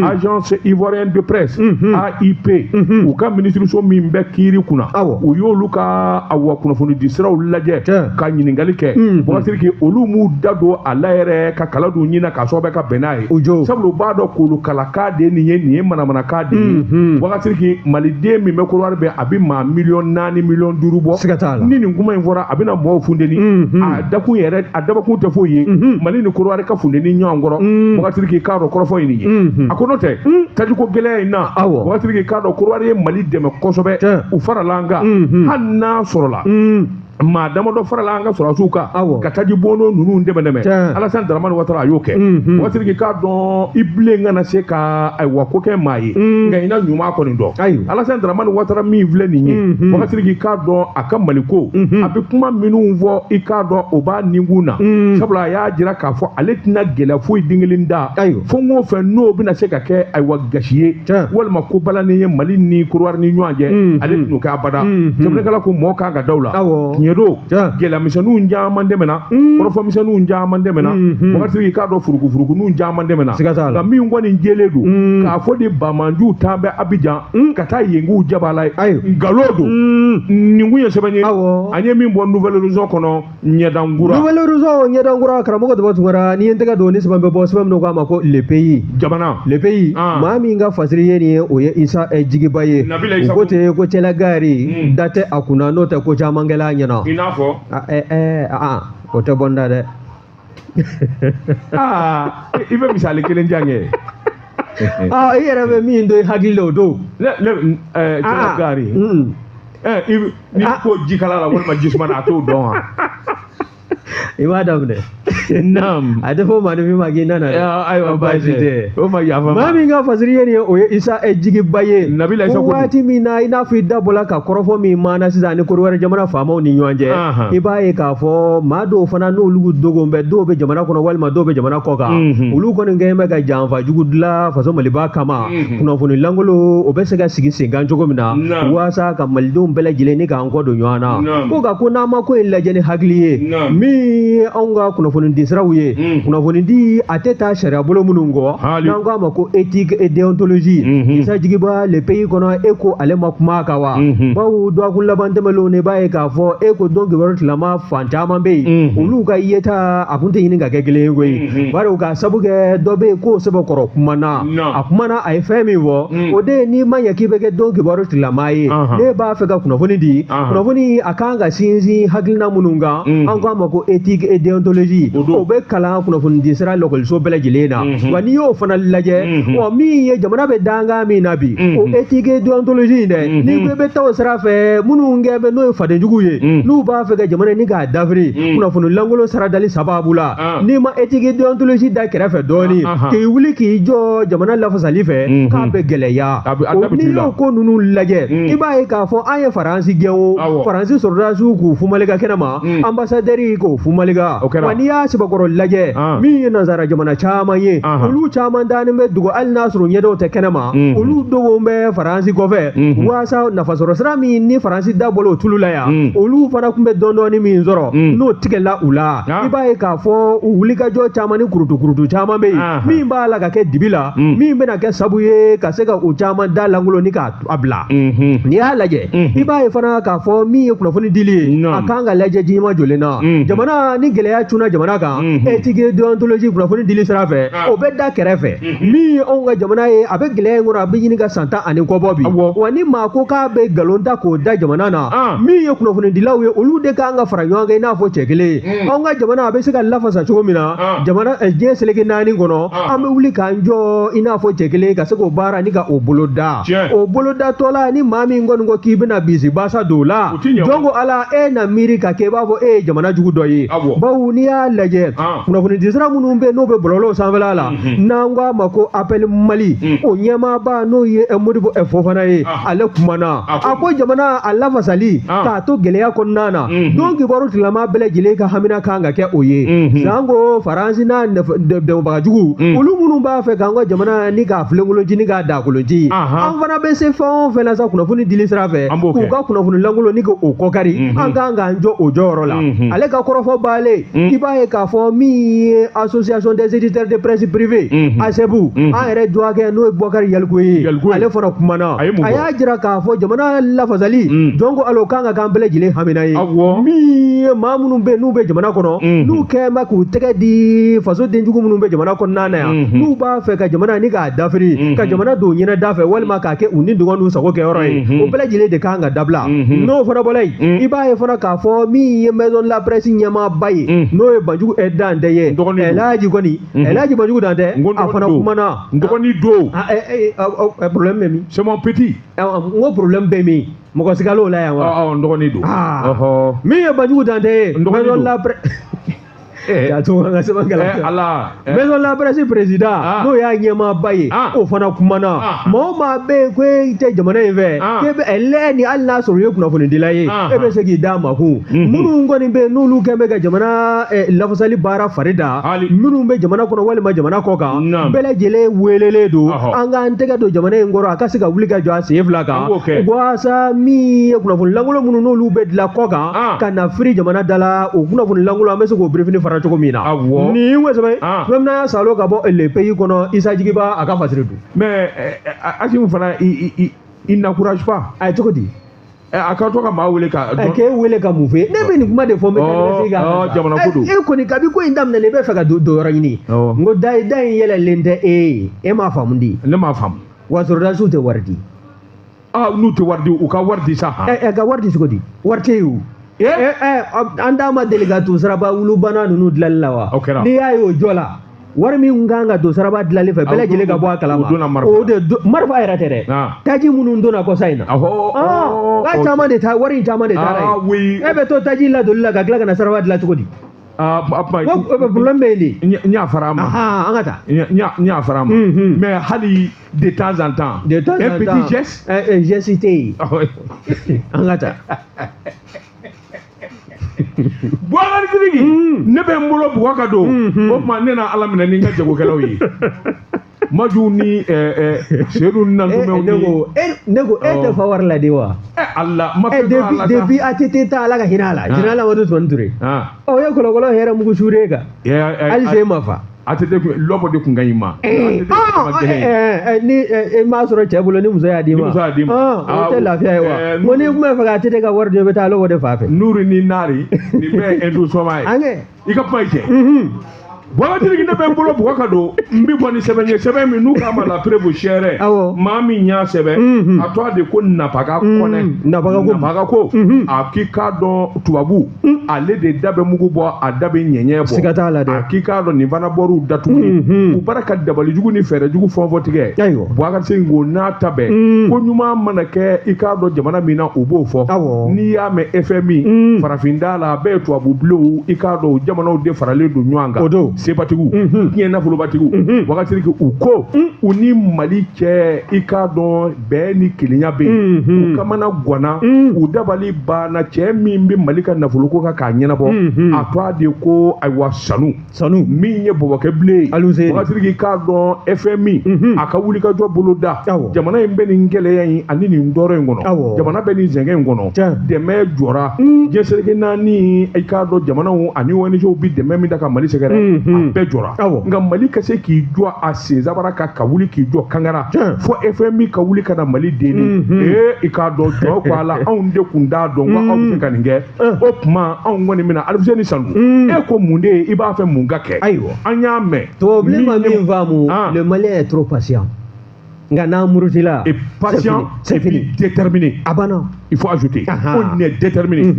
A: agence ivoirienne de presse AIP, u ka minisiriso min bɛ kiiri kunna, u y'olu ka awa kunnafoni di siraw lajɛ ka ɲininkali kɛ. Bakari Sidiki, olu m'u da don a la yɛrɛ ka kala don ɲin na k'a sɔrɔ bɛ ka bɛn n'a ye, sabula u b'a dɔn kolokalaka de nin ye, nin ye manamanakan de ye. Bakari Sidiki, maliden min bɛ Kɔdiwari bɛ, a bɛ maa 4 miliyɔn 5 bɔ.
B: Siga t'a la.
A: Ni nin kuma in fɔra, a bɛna mɔgɔw funteni, a dakun yɛrɛ, a dabakun tɛ foyi ye Mali ni Kɔdiwari ka funteni ɲɔgɔn kɔrɔ. Bakari Sidiki, k'a dɔn kɔrɔfɔ ye nin ye. A ko n'o tɛ tajiko gɛlɛya in na, Bakari Sidiki, k'a dɔn Kɔdiwari ye Mali dɛmɛ kosɛbɛ, u farala an kan, hali n'a sɔrɔla maa damadɔ farala an ka sɔrɔdasiw kan ka taji bɔndon ninnu dɛmɛ. Alassane Dramane Ouattara a y'o kɛ. Bakari Sidiki, k'a dɔn i bilen kana se ka ayiwa ko kɛ maa ye, nka i na ɲuman kɔni dɔn. Alassane Dramane Ouattara min filɛ nin ye, Bakari Sidiki, k'a dɔn a ka Maliko, a bɛ kuma minnu fɔ, i k'a dɔn o b'a ninkun na, sabula a y'a jira k'a fɔ ale tɛna gɛlɛya foyi den kelen da fo n k'o fɛ n'o bɛna se ka kɛ ayiwa gasi ye walima ko balannen ye Mali ni Kɔdiwari ni ɲɔgɔn cɛ, ale tɛn'o kɛ abada. Sɛbɛnnikɛla ko mɔgɔ kan ka da o la. Tiɲɛ don, gɛlɛyamisɛnninw caman dɛmɛna, kɔrɔfɔmisɛnninw caman dɛmɛna, Bakari Sidiki, k'a dɔn furukufurukuninw caman dɛmɛna, nka min kɔni jɛlen don k'a fɔ de bamanjuw taan bɛ Abijan ka taa yen k'u jabala ye, nkalon don. Nin kun ye sɛbɛn ye an ye min bɔ Nouvel Horizon kɔnɔ, ɲɛdankura.
B: Nouvel Horizon ɲɛdankura, karamɔgɔ Daba Tunkara, n'i ye n tɛgɛ don ni sɛbɛn bɛ bɔ, sɛbɛn min k'a ma ko Le Pays,
A: jamana
B: Le Pays, maa min ka fasiri ye nin ye, o ye Isa Jigiba ye. U ko ten ko cɛlagari da tɛ a kunna, n'o tɛ ko caman kɛla a ɲɛna.
A: I n'a fɔ
B: o tɛ bɔ n da dɛ.
A: I bɛ misali kelen diyan kɛ.
B: I yɛrɛ bɛ min don i hakili la o don.
A: Ne cɛlagari. N'i ko jikala la walima jisuma na, a t'o dɔn wa?
B: I b'a daminɛ.
A: Naam.
B: A tɛ fɔ maaninfin ma k'i nana dɛ.
A: Ayiwa, baasi tɛ. O ma yafa
B: ma. Maa min ka fasiri ye nin ye, o ye Isa Jigiba ye.
A: Nabila Isa
B: ko waati min na, i n'a fɔ i da bɔla ka kɔrɔfɔ min maana sisan ani Kɔdiwari jamana faamaw ni ɲɔgɔn cɛ, i b'a ye k'a fɔ maa dɔw fana n'olu dogon bɛ, dɔw bɛ jamana kɔnɔ walima dɔw bɛ jamana kɔ kan, olu kɔni kɛlen bɛ ka janfa jugu dilan faso Maliba kama. Kunnafoni lankolon o bɛ se ka sigi sen kan cogo min na, walasa ka malidenw bɛɛ lajɛlen ni k'an kɔ don ɲɔgɔn na. Ko nka ko n'an ma ko in lajɛ ni hakili ye, min ye anw ka kunnafoni di siraw ye, kunnafoni di a tɛ taa sariya bolo minnu kɔ, n'an ko a ma ko éthique et déontologie. Isa Jigiba, le pays kɔnɔ, e ko ale ma kuma a kan wa? Bawo dɔgɔkun laban tɛmɛnlenw i b'a ye k'a fɔ e ko don kibaru tilama fan caman bɛ yen, olu ka yeta a kun tɛ ɲini ka kɛ kelen ye koyi. Bari o ka sabu kɛ dɔ bɛ yen k'o sɛbɛkɔrɔ kumana, a kumana, a ye fɛn min fɔ, o de ye n'i ma ɲɛ k'i bɛ kɛ don kibaru tilama ye, ne b'a fɛ ka kunnafoni di, kunnafoni a kan ka sinsin hakilina minnu kan, an ko a ma ko éthique et déontologie, o bɛ kalan kunnafoni di sira lakɔliso bɛɛ lajɛlen na. Wa n'i y'o fana lajɛ, wa min ye jamana bɛ dankan min na bi, o éthique et déontologie in dɛ, n'i ko i bɛ taa o sira fɛ, minnu kɛ bɛ n'o ye fadenjugu ye, n'u b'a fɛ ka jamana ni k'a dafiri kunnafoni lankolon sira dali sababu la, n'i ma éthique et déontologie da kɛrɛfɛ dɔɔnin, k'i wuli k'i jɔ jamana lafasali fɛ, k'a bɛ gɛlɛya. N'i y'o ko ninnu lajɛ, i b'a ye k'a fɔ an ye Faransi gɛn o, Faransi sɔrɔdasiw k'u fumalika kɛnɛ ma, ambassadeur k'o fumalika. Wa n'i y'a sɛbɛkɔrɔ lajɛ, min ye nansara jamana caman ye, olu caman dannen bɛ dogo, hali n'a sɔrɔ ɲɛdaw tɛ kɛnɛ ma, olu dogo bɛ Faransi kɔfɛ, walasa nafasɔrɔ sira min ni Faransi da bɔla o tulu la yan, olu fana tun bɛ dɔɔnin min sɔrɔ, n'o tigɛla u la. I b'a ye k'a fɔ u wulikajɔ caman ni kurutu caman bɛ yen, min b'a la ka kɛ dibi la, min bɛna kɛ sabu ye ka se ka o caman da lankolon ni k'a bila. N'i y'a lajɛ, i b'a ye fana k'a fɔ min ye kunnafoni dili ye, a kan ka lajɛ jima joli na. Jamana ni gɛlɛya cunna jamana kan, éthique et déontologie kunnafoni dili sira fɛ, o bɛ da kɛrɛfɛ. Min ye anw ka jamana ye, a bɛ gɛlɛya in kɔnɔ, a bɛ ɲini ka san 10 ani kɔ bɔ bi. Wa ni maa ko k'a bɛ nkalon ta k'o da jamana na, min ye kunnafonidilaw ye, olu de kan ka fara ɲɔgɔn kan i n'a fɔ cɛ kelen. Anw ka jamana a bɛ se ka lafasa cogo min na, jamana diɲɛ seleke 4 kɔnɔ, an bɛ wuli k'an jɔ i n'a fɔ cɛ kelen ka se k'o baara ni ka o boloda. O bolodatɔ la, ni maa min kɔni ko k'i bɛna bisi basa don o la, jɔn ko Ala, e na miiri ka kɛ i b'a fɔ e ye jamana jugu dɔ ye. Bawo n'i y'a lajɛ, kunnafoni di sira minnu bɛ yen n'o bɛ bɔlɔlɔw sanfɛla la, n'an ko a ma ko Appel Mali, o ɲɛmaaba n'o ye Modibo Fofana ye, ale kumana, a ko jamana a lafasali k'a to gɛlɛya kɔnɔna na, don kibaru tilama bɛɛ lajɛlen ka hamina kan ka kɛ o ye. Sanko Faransi n'a dɛmɛbagajugu, olu minnu b'a fɛ k'an ka jamana ni k'a filenkolonci ni k'a dakolonci, an fana bɛ se fɛn o fɛn la sa kunnafoni dili sira fɛ, k'u ka kunnafoni lankolon ni k'o kɔkari, an kan k'an jɔ o jɔyɔrɔ la. Ale ka kɔrɔfɔ baalen, i b'a ye k'a fɔ min ye association des éditeurs de presse privée, ASEP, an yɛrɛ dɔgɔkɛ n'o ye Bɔkari Yaliku ye, ale fana kumana, a y'a jira k'a fɔ jamana lafasali, jɔn ko Ala, o kan ka k'an bɛɛ lajɛlen hamina ye. Min ye maa minnu bɛ yen n'u bɛ jamana kɔnɔ, n'u kɛn bɛ k'u tɛgɛ di faso denjugu minnu bɛ jamana kɔnɔna na yan, n'u b'a fɛ ka jamana ni k'a dafiri, ka jamana don ɲɛnɛ da fɛ, walima k'a kɛ u ni dɔgɔnin n'u sago kɛyɔrɔ ye, o bɛɛ lajɛlen de kan ka dabila. N'o fana bɔra yen, i b'a ye fana k'a fɔ min ye maison de la presse ɲɛmaaba ye, n'o ye Banjugu Dantɛ ye, Elhaji kɔni, Elhaji Banjugu Dantɛ, a fana kumana.
A: N dɔgɔnin don.
B: Problème bɛ min?
A: C'est mon petit.
B: N ko problème bɛ min? Mɔgɔ sigal'o la yan wa?
A: N dɔgɔnin don.
B: Min ye Banjugu Dantɛ ye, maison de la presse.
A: Ala.
B: Maison de la presse président, n'o y'a ɲɛmaaba ye, o fana kumana. Maa o maa bɛ yen ko e tɛ jamana in fɛ, k'e bɛ lɛ ni hali n'a sɔrɔ i ye kunnafonidila ye, e bɛ se k'i d'a ma kun. Minnu kɔni bɛ yen n'olu kɛn bɛ ka jamana lafasali baara fari da, minnu bɛ jamana kɔnɔ walima jamana kɔ kan, bɛɛ lajɛlen welelen don, an k'an tɛgɛ don jamana in kɔrɔ, a ka se ka wuli ka jɔ a sen 2 kan, walasa min ye kunnafoni lankolon minnu n'olu bɛ dilan kɔ kan, ka na firi jamana da la, o kunnafoni lankolon an bɛ se k'o birifini fara cogo min na. Nin ye sɛbɛn fɛn min y'a salo ka bɔ le pays kɔnɔ, Isa Jigiba a ka fasiri don.
A: Mais Assimi fana, il n'encourage pas.
B: A ye cogo di?
A: A ka to ka maa wele ka.
B: K'e wele ka mun fɛ? Ne bɛ nin kuma de fɔ n bɛ taa
A: jamana ko don.
B: E kɔni kabi ko in daminɛ i bɛ fɛ ka don yɔrɔ ɲini. N ko da in yɛlɛlen tɛ e ye, e m'a faamu di?
A: Ne m'a faamu.
B: Wa sɔrɔdasiw tɛ wari di.
A: N'u tɛ wari di, u ka wari di sa.
B: Ka wari di cogo di? Wari tɛ yen o. An d'a ma deli ka to saraba wulubana ninnu dilanli la wa? N'i y'a ye o jɔ la, wari min kan ka don saraba dilanli fɛ, bɛɛ lajɛlen ka bɔ a kalama. O de marifa yɛrɛ tɛ dɛ, taji minnu donna kɔsa in na, k'a caman de ta, wari in caman de taara yen. E bɛ to taji ladoli la ka tila ka na saraba dilan cogo di? Problème bɛ yen de.
A: N y'a fara a ma.
B: An ka taa.
A: N y'a fara a ma. Mais hali de temps en temps.
B: De temps en temps.
A: Un petit geste.
B: Geste tɛ yen. An ka taa.
A: Boubacar Sidiki ne bɛ n bolo bugɔ ka don o tuma ne na Ala minɛ ni n ka jagokɛlaw ye. Maju ni Seydou ni Nantumɛw ni.
B: Ne ko e tɛ fa wari la de wa.
A: Ala ma fɛn dɔn a la sa.
B: Depuis ATT ta Ala ka hinɛ a la. Général Amadou Toumani Touré. O ye kɔlɔkɔlɔ hɛrɛ mugu suuré kan. Hali se ma fa.
A: ATT lɔbɔ de kun ka ɲi ma.
B: Ni e m'a sɔrɔ cɛ bolo ni muso y'a d'i ma.
A: Ni muso y'a d'i ma.
B: O tɛ lafiya ye wa. N ko n'i kun bɛ fɛ ka ATT ka wari di i bɛ taa lɔbɔ de fa fɛ.
A: Nuru ni naari nin bɛɛ ye Hindu sɔma ye. I ka kuma ye tiɲɛ. Boubacar Sidiki ne bɛ n bolo bugɔ ka don n bɛ bɔ ni sɛbɛn ye sɛbɛn min n'u k'a ma la preuve chère maa min y'a sɛbɛn a tɔgɔ de ko Nafaga Kɔnɛ. Nafaga ko a k'i k'a dɔn tubabu ale de da bɛ mugu bɔ a da bɛ ɲɛɲɛ bɔ.
B: Siga t'a la dɛ.
A: A k'i k'a dɔn nin fana bɔr'u da tuguni. U bara ka dabalijugu ni fɛɛrɛjugu fɛn fɔ tigɛ. Boubacar Sidiki ko n'a ta bɛɛ ko ɲuman mana kɛ i k'a dɔn jamana min na u b'o fɔ. N'i y'a mɛn FMI farafinda la a bɛɛ ye tubabu bilenw i k'a dɔn jamanaw de faralen don ɲɔgɔn kan.
B: O don.
A: Sebatigiw diɲɛ nafolobatigiw Boubacar Sidiki u ko u ni Mali cɛ i k'a dɔn bɛn ni kelenya bɛ yen u kamana ganna u dabali banna cɛ min bɛ Mali ka nafoloko kan k'a ɲɛnabɔ a tɔgɔ de ko ayiwa sanu min ye bɔbɔkɛ bilen ye Boubacar Sidiki k'a dɔn FMI a ka wulikajɔ bolo da jamana in bɛ nin gɛlɛya in ani nin tɔɔrɔ in kɔnɔ jamana bɛ nin sɛgɛn in kɔnɔ dɛmɛ jɔra diɲɛ seleke naani i k'a dɔn jamanaw ani ONG bɛ dɛmɛ min ta ka Mali sɛgɛrɛ a bɛɛ jɔra nka Mali ka se k'i jɔ a sen sabara kan ka wuli k'i jɔ kangara fo FMI ka wuli ka na Mali deli i k'a dɔn jɔ ko a la anw de kun t'a dɔn ko aw bɛ se ka nin kɛ o tuma anw kɔni bɛna Alifuseni Sanu e ko mun de ye i b'a fɛ mun ka kɛ an y'a mɛn.
B: Tubabu ma min faamu le Malien est trop patient. Nka n'a murutila.
A: Et patient, c'est fini. Déterminé.
B: A banna.
A: Il faut ajouter. On est déterminé.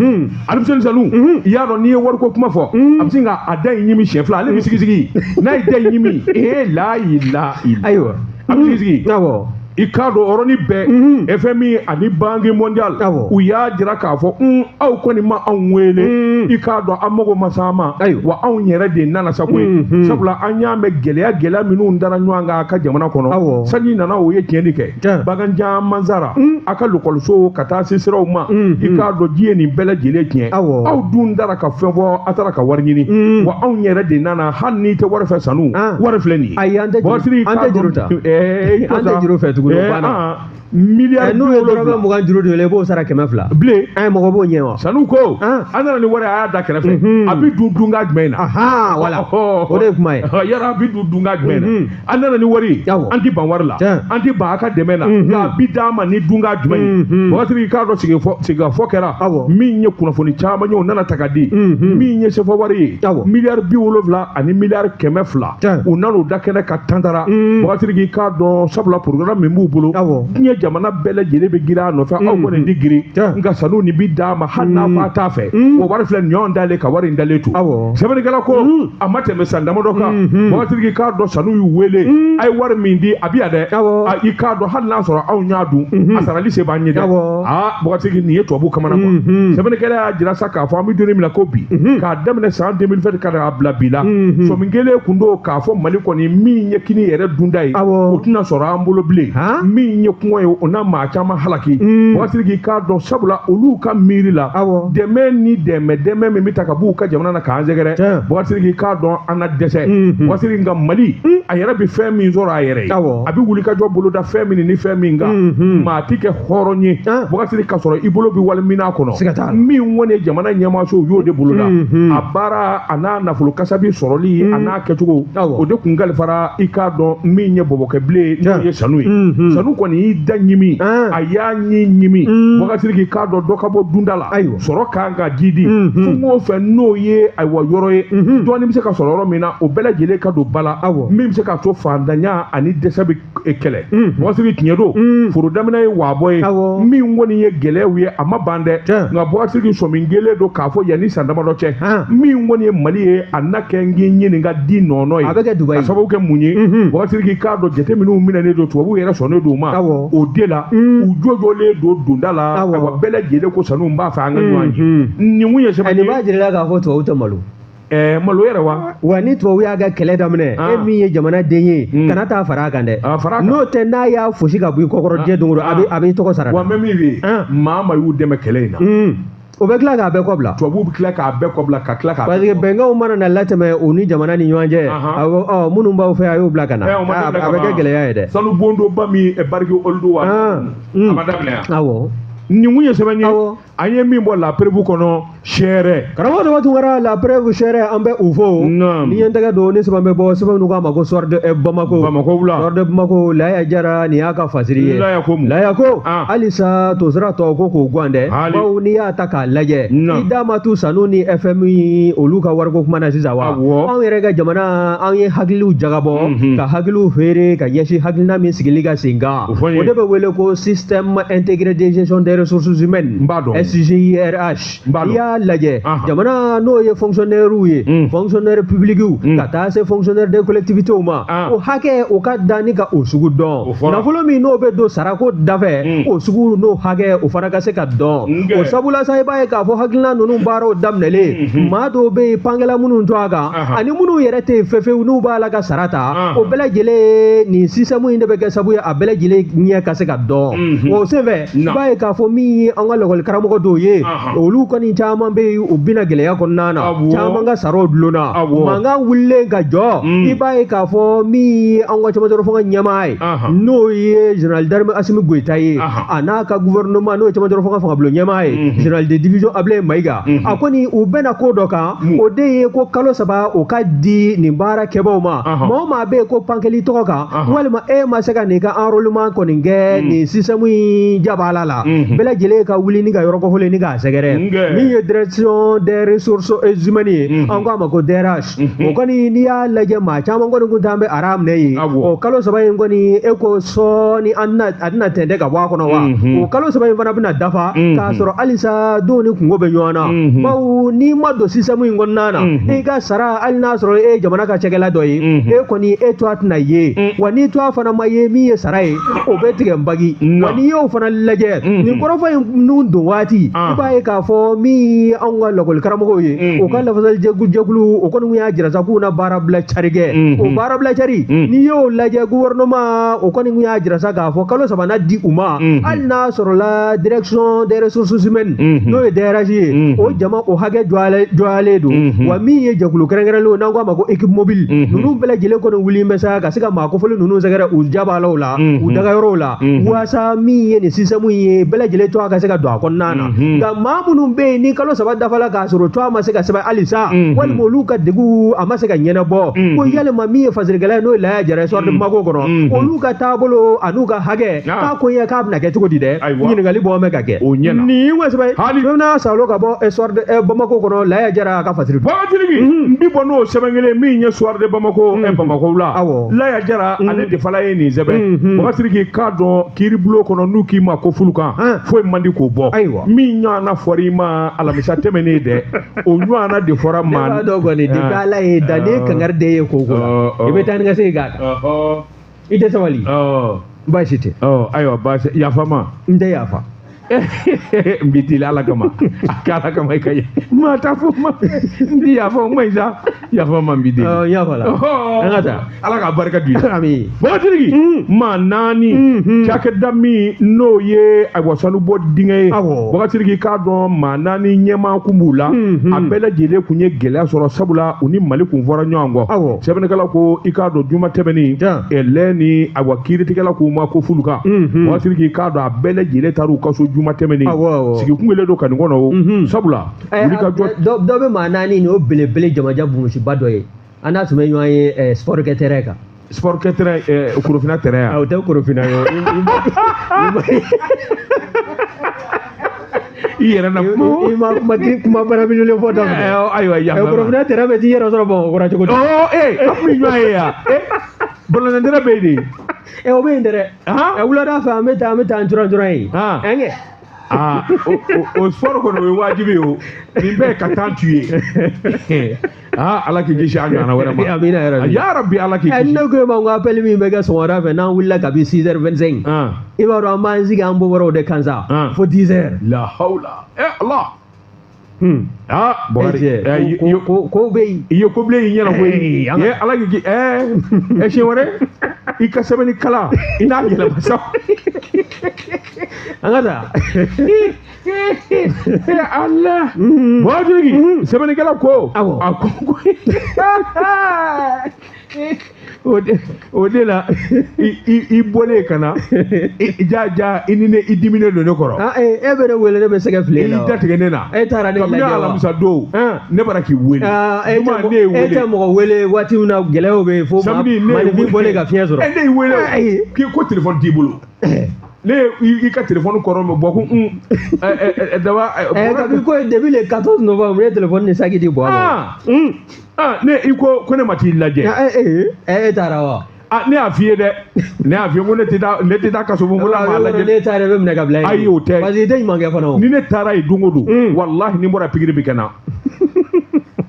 A: Alifuseni Sanu i y'a dɔn n'i ye wariko kuma fɔ a bɛ sin ka a da in ɲimi siɲɛ fila ale bɛ sigi sigi n'a ye da in ɲimi e la la
B: ayiwa
A: a bɛ sigi sigi.
B: Awɔ.
A: I k'a dɔn yɔrɔnin bɛɛ FMI ani Banque mondiale u y'a jira k'a fɔ aw kɔni ma anw wele i k'a dɔn an mago ma s'an ma wa anw yɛrɛ de nana sa koyi sabula an y'a mɛn gɛlɛya minnu dara ɲɔgɔn kan a ka jamana kɔnɔ sanji nana o ye tiɲɛni kɛ bagan caman sara a ka lakɔliso ka taa se siraw ma i k'a dɔn ji ye nin bɛɛ lajɛlen tiɲɛ aw dun taara ka fɛn fɔ a taara ka wari ɲini wa anw yɛrɛ de nana hali n'i tɛ wari fɛ sanu wari filɛ nin ye.
B: Ayi an tɛ juru ta an tɛ juru fɛ tugun.
A: Miliyari
B: n'u ye dɔrɔmɛ 20 juru don i b'o sara 200.
A: Bilen.
B: An mɔgɔ b'o ɲɛ wa.
A: Sanu ko an nana ni wari a y'a da kɛrɛfɛ a bɛ dun dunkan jumɛn na.
B: Wala o de ye kuma ye.
A: Yala a bɛ dun dunkan jumɛn na an nana ni wari an tɛ ban wari la an tɛ ban a ka dɛmɛ na nka a bɛ d'a ma ni dunkan jumɛn ye. Boubacar Sidiki k'a dɔn sigikafɔ kɛra min ye kunnafoni caman ye o nana ta ka di min ye sefa wari ye miliyari 70 ani miliyari 200 u nana o da kɛnɛ ka tantara Boubacar Sidiki k'a dɔn sabula programme min b'u bolo diɲɛ jamana bɛɛ lajɛlen bɛ girin a nɔfɛ aw kɔni tɛ girin nka sanu nin bi d'a ma hali n'a ko a t'a fɛ o wari filɛ ɲɔgɔn dalen ka wari in dalen to sɛbɛnnikɛla ko a ma tɛmɛ san damadɔ kan Boubacar Sidiki k'a dɔn sanu y'u wele a ye wari min di a bi yan dɛ i k'a dɔn hali n'a sɔrɔ anw y'a dun a sarali se b'an ye dɛ aa Boubacar Sidiki nin ye tubabu kamana kuwa sɛbɛnnikɛla y'a jira sa k'a fɔ an bɛ don min na ko bi k'a daminɛ san 2020 ka n'a bila bi la sɔmi kelen kun don k'a fɔ Mali kɔni min ye kini yɛrɛ dunda ye o tɛna sɔrɔ an bolo bilen min ye kɔngɔ ye o na maa caman halaki Boubacar Sidiki k'a dɔn sabula olu ka miiri la dɛmɛ ni dɛmɛ min bɛ ta ka b'u ka jamana na k'an sɛgɛrɛ Boubacar Sidiki k'a dɔn an na dɛsɛ Boubacar Sidiki nka Mali a yɛrɛ bɛ fɛn min sɔrɔ a yɛrɛ ye a bɛ wuli ka jɔ boloda fɛn min ni fɛn min kan maa ti kɛ hɔrɔn ye Boubacar Sidiki k'a sɔrɔ i bolo bɛ wali min kɔnɔ min kɔni ye jamana ɲɛmaaso u y'o de boloda a baara a n'a nafolo kasabi sɔrɔli a n'a kɛcogo o de kun kalifara i k'a dɔn min ye bɔbɔkɛ bilen n'o ye sanu ye sanu kɔni y'i da ɲimi a y'a ɲi ɲimi Boubacar Sidiki k'a dɔn dɔ ka bɔ dunda la sɔrɔ kan ka jidi fɛn o fɛn n'o ye ayiwa yɔrɔ ye dɔɔni bɛ se ka sɔrɔ yɔrɔ min na o bɛɛ lajɛlen ka don ba la min bɛ se ka to fantanya ani dɛsɛ bɛ kɛlɛ Boubacar Sidiki tiɲɛ don foro daminɛ ye waabɔ ye min kɔni ye gɛlɛyaw ye a ma ban dɛ nka Boubacar Sidiki sɔmi kelen don k'a fɔ yanni san damadɔ cɛ min kɔni ye Mali ye a na kɛ n k'i ɲininka di nɔnɔ ye
B: a bɛ kɛ Dubayi
A: ka sababu kɛ mun ye Boubacar Sidiki k'a dɔn jateminɛw minɛnen don tubabuw yɛrɛ sɔnnen don o ma o de la u jɔjɔlen don donda la ayiwa bɛɛ lajɛlen ko sanu b'a fɛ an ka ɲɔgɔn ye nin kun ye sɛbɛn ye
B: nin b'a jira k'a fɔ tubabu tɛ malo.
A: Malo yɛrɛ wa.
B: Wa ni tubabu y'a ka kɛlɛ daminɛ e min ye jamana den ye kana taa fara a kan dɛ. N'o tɛ n'a y'a fosi ka bɔ i kɔkɔrɔ diɲɛ don o don a b'i tɔgɔ sara.
A: Wa n bɛ min f'i ye maa ma y'u dɛmɛ kɛlɛ in na.
B: O bɛ tila k'a bɛɛ kɔbila.
A: Tubabuw bɛ tila k'a bɛɛ kɔbila ka tila k'a.
B: Parce que bɛnkanw mana na latɛmɛ u ni jamana ni ɲɔgɔn cɛ. Awɔ minnu b'aw fɛ a y'o bila ka na. A bɛ kɛ gɛlɛya ye dɛ.
A: Sanu bondonba min Bariki Oludu wa. A ma daminɛ yan.
B: Awɔ.
A: Nin kun ye sɛbɛn ye an ye min bɔ La Preuve kɔnɔ sɛrɛ.
B: Karamɔgɔ Daba Tunkara La Preuve sɛrɛ an bɛ u fo. Ni ye n tɛgɛ don ni sɛbɛn bɛ bɔ sɛbɛn minnu k'a ma ko Soir de Bamako.
A: Bamako wula.
B: Soir de Bamako Laya Jara nin y'a ka fasiri ye.
A: Laya ko mun.
B: Laya ko halisa tosira tɔ ko k'o guwan dɛ. Bawo n'i y'a ta k'a lajɛ. I da ma tu sanu ni FMI olu ka wariko kuma na sisan wa. Anw yɛrɛ ka jamana an ye hakiliw jagabɔ. Ka hakiliw feere ka ɲɛsin hakilina min sigili ka sen kan. O de bɛ wele ko système intégré de gestion des ressources humaines. SGIRH. I y'a lajɛ jamana n'o ye fonctionnaire ye fonctionnaire public ka taa se fonctionnaire des collectivités ma o hakɛ o ka dan ni ka o sugu dɔn nafolo min n'o bɛ don sarako dafɛ o sugu n'o hakɛ o fana ka se ka dɔn o sabula sa i b'a ye k'a fɔ hakilina ninnu baaraw daminɛlen maa dɔw bɛ yen pankɛla minnu to a kan ani minnu yɛrɛ tɛ yen fefewu n'u b'a la ka sara ta o bɛɛ lajɛlen nin système in de bɛ kɛ sababu ye a bɛɛ lajɛlen ɲɛ ka se ka dɔn o senfɛ i b'a ye k'a fɔ min ye an ka lakɔli karamɔgɔ dɔw ye olu kɔni caman bɛ yen u bɛna gɛlɛya kɔnɔna na caman ka saraw dulonna mankan wulilen ka jɔ i b'a ye k'a fɔ min ye an ka cɛmancɛ fanga ɲɛmaa ye n'o ye général d'armée Assimi Goïta ye a n'a ka gouvernement n'o ye cɛmancɛ fanga fangabulon ɲɛmaa ye général de division Ablaye Maïga a kɔni u bɛna ko dɔ kan o de ye ko kalo 3 o ka di nin baara kɛbaaw ma maa o maa bɛ yen ko pankɛli tɔgɔ kan walima e ma se ka nin ka enrôlement kɔni kɛ nin système in jabala la bɛɛ lajɛlen ka wuli ni ka yɔrɔ kɔfɔlen ni k'a sɛgɛrɛ min ye direction des ressources humaines ye an k'a ma ko DRH o kɔni n'i y'a lajɛ maa caman kɔni kun t'an bɛ ara minɛ yen o kalo 3 in kɔni e ko sɔɔni a tɛna tɛntɛn ka bɔ a kɔnɔ wa o kalo 3 in fana bɛna dafa k'a sɔrɔ halisa denw ni kungo bɛ ɲɔgɔn na bawo n'i ma don système in kɔnɔna na i ka sara hali n'a sɔrɔ e ye jamana ka cakɛla dɔ ye e kɔni e to a tɛna ye wa n'i to a fana ma ye min ye sara ye o bɛ tigɛ n bagi wa n'i y'o fana lajɛ nin kɔrɔfɔ in ninnu don waati i b'a ye k'a fɔ min ye anw ka lakɔli karamɔgɔw ye o ka lafasali jɛkulu o kɔni y'a jira sa k'u na baarabila cari kɛ o baarabila cari n'i y'o lajɛ gouvernement o kɔni y'a jira sa k'a fɔ kalo 3 na di u ma hali n'a sɔrɔla direction des ressources humaines n'o ye DRH ye o jama o hakɛ jɔyalen don wa min ye jɛkulu kɛrɛnkɛrɛnlenw n'an k'a ma ko équipe mobile ninnu bɛɛ lajɛlen kɔni wulilen bɛ sa ka se ka maa kofɔlen ninnu sɛgɛrɛ u jabalaw la u dagayɔrɔw la walasa min ye nin système ye bɛɛ lajɛlen tɔgɔ ka se ka don a kɔnɔna na nka maa minnu bɛ yen ni kalo 3 dafala k'a sɔrɔ tɔgɔ ma se ka sɛbɛn halisa walima olu ka degun a ma se ka ɲɛnabɔ ko yalima min ye fasirikɛla ye n'o ye Laya Jara ye Soir de Bamako kɔnɔ olu ka taabolo an'u ka hakɛ k'a ko ɲɛ k'a bɛna kɛ cogo di dɛ ɲininkali bɔ bɛ ka kɛ nin wa sɛbɛn bɛna salo ka bɔ Soir de Bamako kɔnɔ Laya Jara ka fasiri
A: Bagatigi n bi bɔ n'o sɛbɛn kelen min ye Soir de Bamako Bamako la Laya Jara ale de fana ye nin sɛbɛn Bagatigi k'a dɔn kiiribulon kɔnɔ n'u k'i ma ko fulukan foyi man di k'o bɔ min ɲɔgɔnna fɔra i ma alamisa tɛmɛnen dɛ o ɲɔgɔnna de fɔra maa.
B: Ne b'a dɔn kɔni depuis Ala ye dan ne ye kangari den ye ko ko la i bɛ taa ni ka segin k'a kan i tɛ sabali baasi tɛ.
A: Ayiwa baasi yafa ma.
B: N tɛ yafa.
A: N b'i deli Ala kama a kɛ Ala kama i ka maa t'a fɔ ma n b'i yafa o ma ɲi sa yafa ma n b'i deli.
B: N yafa la an ka taa.
A: Ala k'a barika don i la.
B: Ami.
A: Bagatigi maa 4 cakɛda min n'o ye ayiwa sanubɔ dingɛ ye. Bagatigi k'a dɔn maa 4 ɲɛmaa kun b'u la a bɛɛ lajɛlen kun ye gɛlɛya sɔrɔ sabula u ni Mali kun fɔra ɲɔgɔn kɔ. Sɛbɛnnikɛla ko i k'a dɔn juma tɛmɛnen lɛ ni ayiwa kiiritigɛla k'u ma ko fulukan. Bagatigi k'a dɔn a bɛɛ lajɛlen taar'u ka so juma tɛmɛnen sigikun kelen don ka nin kɔnɔ o sabula wulikajɔ
B: dɔ bɛ maa 4 nin o belebele jamajan bonmusiba dɔ ye an n'a tun bɛ ɲɔgɔn ye sport kɛ terrain kan.
A: Sport kɛ terrain Korofina terrain yan.
B: O tɛ Korofina ye o.
A: I yɛrɛ na kuma.
B: I ma kuma barabelen fɔ daminɛ.
A: Ayiwa yafa ma.
B: Korofina terrain bɛ t'i yɛrɛ sɔrɔ Bamakɔ kura cogo di.
A: An bɛ ɲɔgɔn ye yan. Balontan terrain bɛ yen de.
B: O bɛ yen dɛ. Wulada fɛ an bɛ taa an curan yen. Ɛnkɛ.
A: O sport kɔni o ye wajibi ye o nin bɛɛ ka taa tu ye. Ala k'i kisi a ɲɔgɔnna wɛrɛ ma.
B: Amina yarabi.
A: Ya Rabbi Ala k'i kisi.
B: Ne ko e ma ko appel min bɛ kɛ sɔgɔmada fɛ n'an wulila kabi 6h25. I b'a dɔn an b'an sigi an bɔ wɛrɛw de kan sa. Fo 10h.
A: La hawla. Allah. Ah Bɔkari,
B: ko bɛ yen.
A: I ye ko bilen i ɲɛna koyi. Ye Ala k'i siɲɛ wɛrɛ i ka sɛbɛnni kala i n'a yɛlɛma sa.
B: An ka taa.
A: Ala. Bɔkari, sɛbɛnnikɛla ko.
B: Awɔ.
A: A ko o de la i bɔlen ka na ja i ni ne i diminen don ne kɔrɔ.
B: E bɛ ne wele ne bɛ sɛgɛ fili e la.
A: I y'i datigɛ ne na.
B: E taara ne lajɛ wa?
A: Kabini alamisa don ne bara k'i wele.
B: E tɛ mɔgɔ wele waati min na gɛlɛyaw bɛ yen fo maaninfin bɔlen ka fiɲɛ sɔrɔ.
A: E ne y'i wele k'i ko telefɔni t'i bolo. Ne i ka telefɔni kɔrɔ mɛ bɔ ko daba.
B: Kabi ko depuis le 14 novembre ne ye telefɔni ni saki di bɔ a ma.
A: Ne i ko ne ma t'i lajɛ.
B: E taara wa?
A: Ne y'a f'i ye dɛ, ne y'a f'i ye ko ne tɛ taa kaso bon la maa lajɛ.
B: Ne taara bɛ minɛ ka bila yen.
A: Ayi o tɛ.
B: Parce que i tɛ ɲuman kɛ fana o.
A: Ni ne taara yen don o don, walahi ni n bɔra pikiri bɛ kɛ n na.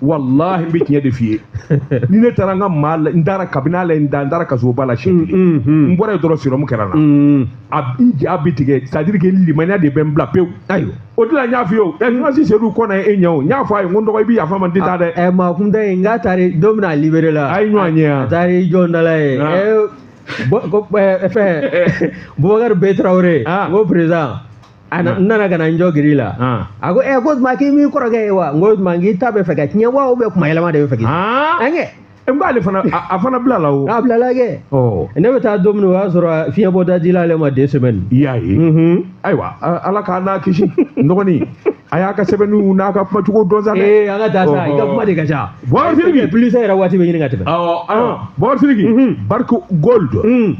A: Walahi n bɛ tiɲɛ de f'i ye. Ni ne taara n ka maa la, n taara kabini ala ye n da, n taara kasoba la siɲɛ kelen. N bɔra yen dɔrɔn sérum kɛra n na. A n ja bɛ tigɛ, c'est à dire que limaniya de bɛ n bila pewu.
B: Ayiwa.
A: O de la n y'a f'i ye o, journaliste Seydou Kɔnɛ e ɲɛ o, n y'a fɔ a ye n ko n dɔgɔ i bɛ yafa n ma n tɛ taa dɛ.
B: Maa kun tɛ yen, n k'a taara don min na a libéré la.
A: A ye ɲɔgɔn ye yan.
B: A taara i jɔ n da la yen. Fɛn Boubacar B Traoré. N ko président. A n nana ka na n jɔ giri la. A ko ko tuma k'i m'i kɔrɔkɛ ye wa? N ko tuma k'i ta bɛ fɛ ka tiɲɛ wa ou bien kuma yɛlɛma de bɛ fɛ k'i. An kɛ.
A: N k'ale fana a fana bila la o.
B: A bilala kɛ. Ne bɛ taa don min o y'a sɔrɔ fiɲɛbɔda dila ale ma 2 semaines.
A: I y'a ye. Ayiwa Ala k'an n'a kisi n dɔgɔnin a y'a ka sɛbɛnniw n'a ka kumacogo dɔn sa
B: dɛ. An ka taa sa i ka kuma de ka ca.
A: Bɔkari Sidiki.
B: Plus yɛrɛ waati bɛ ɲini ka tɛmɛ.
A: Awɔ Bɔkari Sidiki. Barrick Gold.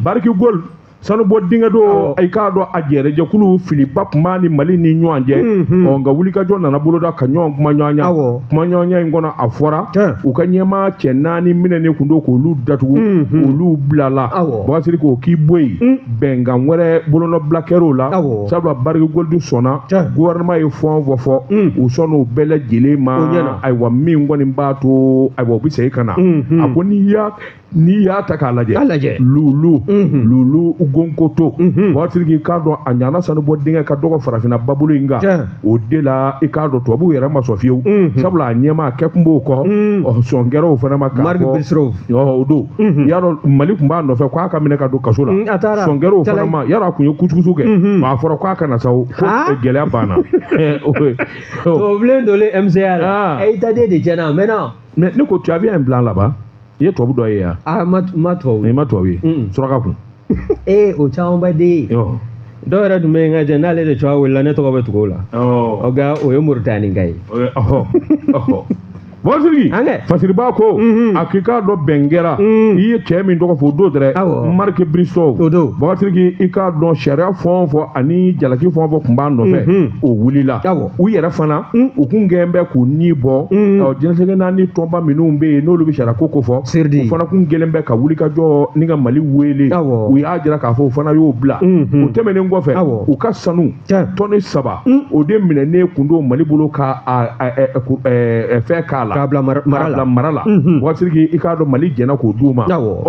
A: Barrick Gold. Sanu bɔ dingɛ do i k'a dɔn a jɛrɛjɛkulu filiba tun b'a ni Mali ni ɲɔgɔn cɛ. Nka wulikajɔ nana boloda ka ɲɔgɔn kuma ɲɔgɔnya. Kuma ɲɔgɔnya in kɔnɔ a fɔra u ka ɲɛmaa cɛ 4 minɛnen kun don k'olu datugu olu bilala. Bɔkari Sidiki o k'i bɔ yen bɛnkan wɛrɛ bolonɔbila kɛr'o la. Sabula Barrick Gold sɔnna gouvernement ye fɛn o fɛn fɔ u sɔnn'o bɛɛ lajɛlen ma. Ayiwa min kɔni b'a to ayiwa u bɛ segin ka na. A ko n'i y'a ta k'a lajɛ lulu lulu gonkoto Bɔkari Sidiki k'a dɔn a ɲana sanu bɔ dingɛ ka dɔgɔ farafinna babolo in kan o de la i k'a dɔn tubabuw yɛrɛ ma sɔn fiyewu sabula a ɲɛmaa kɛ kun b'o kɔ sɔn kɛra o fana ma k'a fɔ o don y'a dɔn Mali tun b'a nɔfɛ k'a ka minɛ ka don kaso la sɔn kɛra o fana ma y'a dɔn a kun ye kucukucu kɛ a fɔra k'a kana sa ko gɛlɛya banna.
B: Tubabubilen donlen MCA la i ta den de tiɲɛna a mɛnna.
A: Mais ne ko tu avais un blanc là-bas. I ye tubabu dɔ ye yan.
B: Ma tubabu ye.
A: I ma tubabu ye. Suraka kun.
B: O caman ba de ye. Dɔw yɛrɛ tun bɛ yen ka jɛ n'ale de tɔgɔ wulila ne tɔgɔ bɛ tugu o la. Nka o ye Moritani ka ye.
A: Bɔkari Sidiki. Fasiriba ko a k'i k'a dɔn bɛn kɛra i ye cɛ min tɔgɔ fɔ o don dɛrɛ. Marc Bristow.
B: O don.
A: Bɔkari Sidiki i k'a dɔn sariya fɛn o fɛn ani jalaki fɛn o fɛn tun b'a nɔfɛ o wulila. U yɛrɛ fana u kun gɛn bɛ k'u ni bɔ. Diɲɛsɛgɛ naani tɔnba minnu bɛ yen n'olu bɛ sariya ko fɔ. U fana kun gɛlɛn bɛ ka wuli ka jɔ ni ka Mali wele. U y'a jira k'a fɔ o fana y'o bila. O tɛmɛnen kɔfɛ u ka sanu tɔni 3 o de minɛnen kun don Mali bolo ka fɛn k'a la.
B: K'a bila
A: mara la. Bɔkari Sidiki i k'a dɔn Mali jɛnna k'o d'u ma.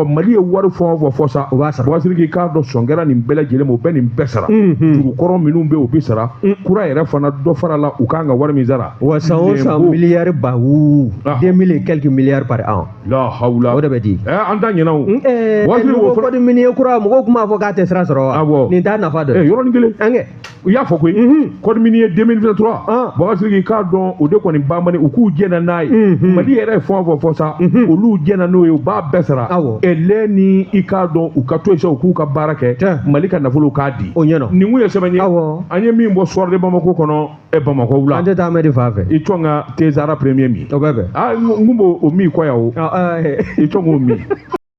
A: Mali ye wari fɛn o fɛn fɔ sa. Bɔkari Sidiki i k'a dɔn sɔn kɛra nin bɛɛ lajɛlen ma o bɛ nin bɛɛ sara. Jurukɔrɔ minnu bɛ yen o bɛ sara. Kura yɛrɛ fana dɔ fara la u kan ka wari min sara.
B: Wa san o san miliyari ba wu 2000 et quelques milliards par an.
A: La hawla.
B: O de bɛ di.
A: An ta ɲɛna o.
B: Bɔkari code minier kura mɔgɔw tun b'a fɔ k'a tɛ sira sɔrɔ wa. Nin t'a nafa dɔ ye.
A: Yɔrɔnin kelen.
B: An kɛ.
A: U y'a fɔ koyi. Code minier 2023. Bɔkari Sidiki i k'a dɔn o de kɔni banbali u k'u jɛnna n'a ye. Mali yɛrɛ ye fɛn o fɛn fɔ sa olu jɛnna n'o ye u b'a bɛɛ sara. Lɛ ni i k'a dɔn u ka to yen sa u k'u ka baara kɛ Mali ka nafolo k'a di.
B: O ɲɛna.
A: Nin kun ye sɛbɛn ye. An ye min bɔ Soir de Bamako kɔnɔ Bamakɔ wula.
B: An tɛ taa Amedi fan fɛ.
A: I tɔn ka Tezara premier min.
B: O bɛ bɛn.
A: N kun b'o min kɔ yan o. I tɔn k'o min.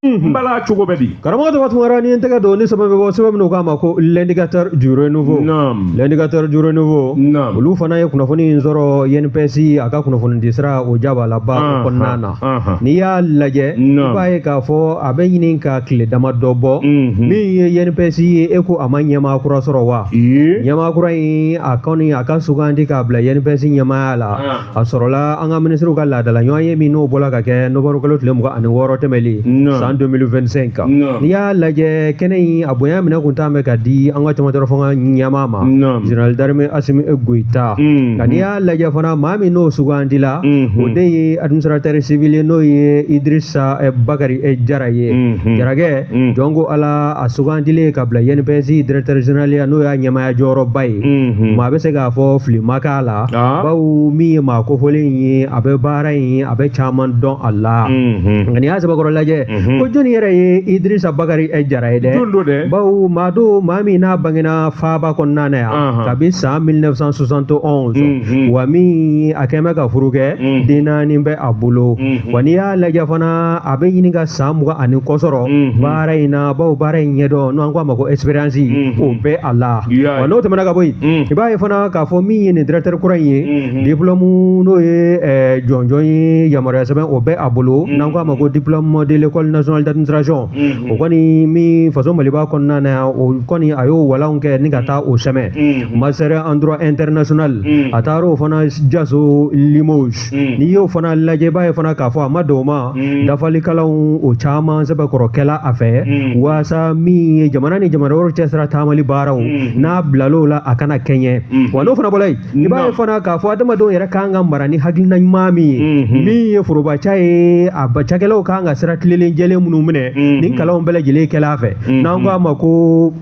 A: N bala cogo bɛ di.
B: Karamɔgɔ Daba Tunkara ni n tɛgɛ don ni sɛbɛn bɛ bɔ sɛbɛn min k'a ma ko l'indicateur du renouveau.
A: Naam.
B: L'indicateur du renouveau.
A: Naam.
B: Olu fana ye kunnafoni in sɔrɔ INPS a ka kunnafoni di sira o jabalaba o kɔnɔna na. N'i y'a lajɛ i b'a ye k'a fɔ a bɛ ɲini ka tile damadɔ bɔ. Min ye INPS ye e ko a ma ɲɛmaa kura sɔrɔ wa. Ɲɛmaa kura in a kɔni a ka sugandi k'a bila INPS ɲɛmaaya la. A sɔrɔla an ka minisiriw ka laadala ɲɔgɔn ye min n'o bɔra ka kɛ nowanburukalo tile 26 tɛmɛlen. San San 2025. N'i y'a lajɛ kɛnɛ in a bonya minɛ kun t'an bɛ ka di an ka cɛmancɛ fanga ɲɛmaa ma, général d'armée Assimi Goïta. Nka n'i y'a lajɛ fana, maa min n'o sugandila, o de ye administrateur civil ye, n'o ye Idrissa Bakary Jara ye. Jarakɛ jɔn ko Ala, a sugandilen ka bila INPS directeur général ya, n'o y'a ɲɛmaaya jɔyɔrɔba ye, maa bɛ se k'a fɔ fili ma k'a la, bawo min ye maa kofɔlen ye, a bɛ baara in, a bɛ caman dɔn a la. Nka n'i y'a sɛbɛkɔrɔ lajɛ, ko jɔnni yɛrɛ ye Idrissa Bakary Jara ye dɛ? Bawo maa don, maa min n'a bangena faaba kɔnɔna na yan kabi san 1971, wa min a kɛn bɛ ka furu kɛ, den 4 bɛ a bolo. Wa n'i y'a lajɛ fana, a bɛ ɲini ka san 20 ani kɔ sɔrɔ baara in na, bawo baara in ɲɛdɔn, n'an ko a ma ko expérience, o bɛ a la. Wa n'o tɛmɛna ka bɔ yen, i b'a ye fana k'a fɔ min ye nin directeur kura in ye, diplôme n'o ye jɔnjɔn ye, yamaruya sɛbɛn, o bɛ a bolo, n'an ko a ma ko diplôme de l'école nationale d'administration. O kɔni min faso Maliba kɔnɔna na yan, o kɔni a y'o walanw kɛ ni ka taa o sɛmɛ master en droit international, a taara o fana jaso Limoges. N'i y'o fana lajɛ, i b'a ye fana k'a fɔ a ma don o ma dafalikalanw o caman sɛbɛkɔrɔkɛla a fɛ, waasa min ye jamana ni jamana wɛrɛw cɛsira taamali baaraw n'a bilal'o la, a kana kɛɲɛ. Wa n'o fana bɔra yen, i b'a ye fana k'a fɔ adamadenw yɛrɛ kan ka mara ni hakilina ɲuman min ye, min ye forobaca ye, a cakɛlaw kan ka sira tilelen jɛlen minnu minɛ, ni kalanw bɛɛ lajɛlen kɛla a fɛ, n'an ko a ma ko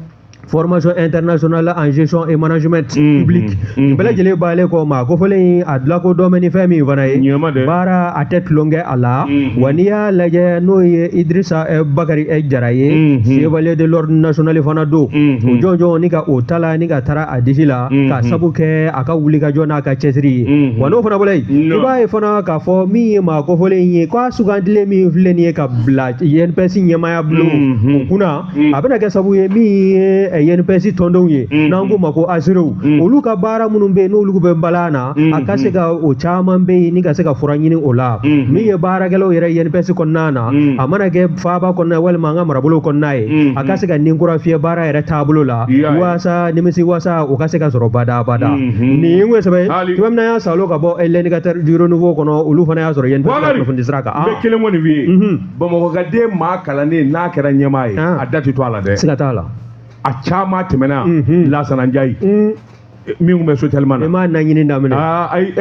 B: formation internationale en gestion et management public. Bɛɛ lajɛlen b'ale kɔ, maa kofɔlen a lakodɔn bɛ ni fɛn min fana ye, baara a tɛ tulonkɛ a la. Wa n'i y'a lajɛ, n'o ye Idrissa Bakary Jara ye, chevalier de l'ordre national fana don, o jɔnjɔn ni ka o ta la ni ka taara a disi la, ka sabu kɛ a ka wulikajɔ n'a ka cɛsiri ye. Wa n'o fana bɔra yen, i b'a ye fana k'a fɔ min ye maa kofɔlen ye, k'a sugandilen min filɛ nin ye ka bila INPS ɲɛmaaya bulon o kunna, a bɛna kɛ sababu ye min ye INPS tɔndenw ye, n'an k'o ma ko assuréw, olu ka baara minnu bɛ yen n'olu bɛ balan na, a ka se ka o caman bɛ yen ni ka se ka fura ɲini o la. Min ye baarakɛlaw yɛrɛ INPS kɔnɔna na, a mana kɛ faaba kɔnɔna walima an ka marabolo kɔnɔna ye, a ka se ka nin kura fiyɛ baara yɛrɛ taabolo la, waasa nimisi wasa o ka se ka sɔrɔ badabada. Nin ye sɛbɛn ye tuma min na, y'a salo ka bɔ l'indicateur du renouveau kɔnɔ, olu fana y'a sɔrɔ INPS kunnafoni sira kan.
A: N bɛ kelen kɔni f'i ye, Bamakɔ ka den maa kalannen n'a kɛra ɲɛmaa ye, a da tɛ to a la dɛ.
B: Siga t'a la.
A: A caman tɛmɛna Lasana Njayi min tun bɛ Sotelma na.
B: I m'a naɲini daminɛ.
A: Ayi,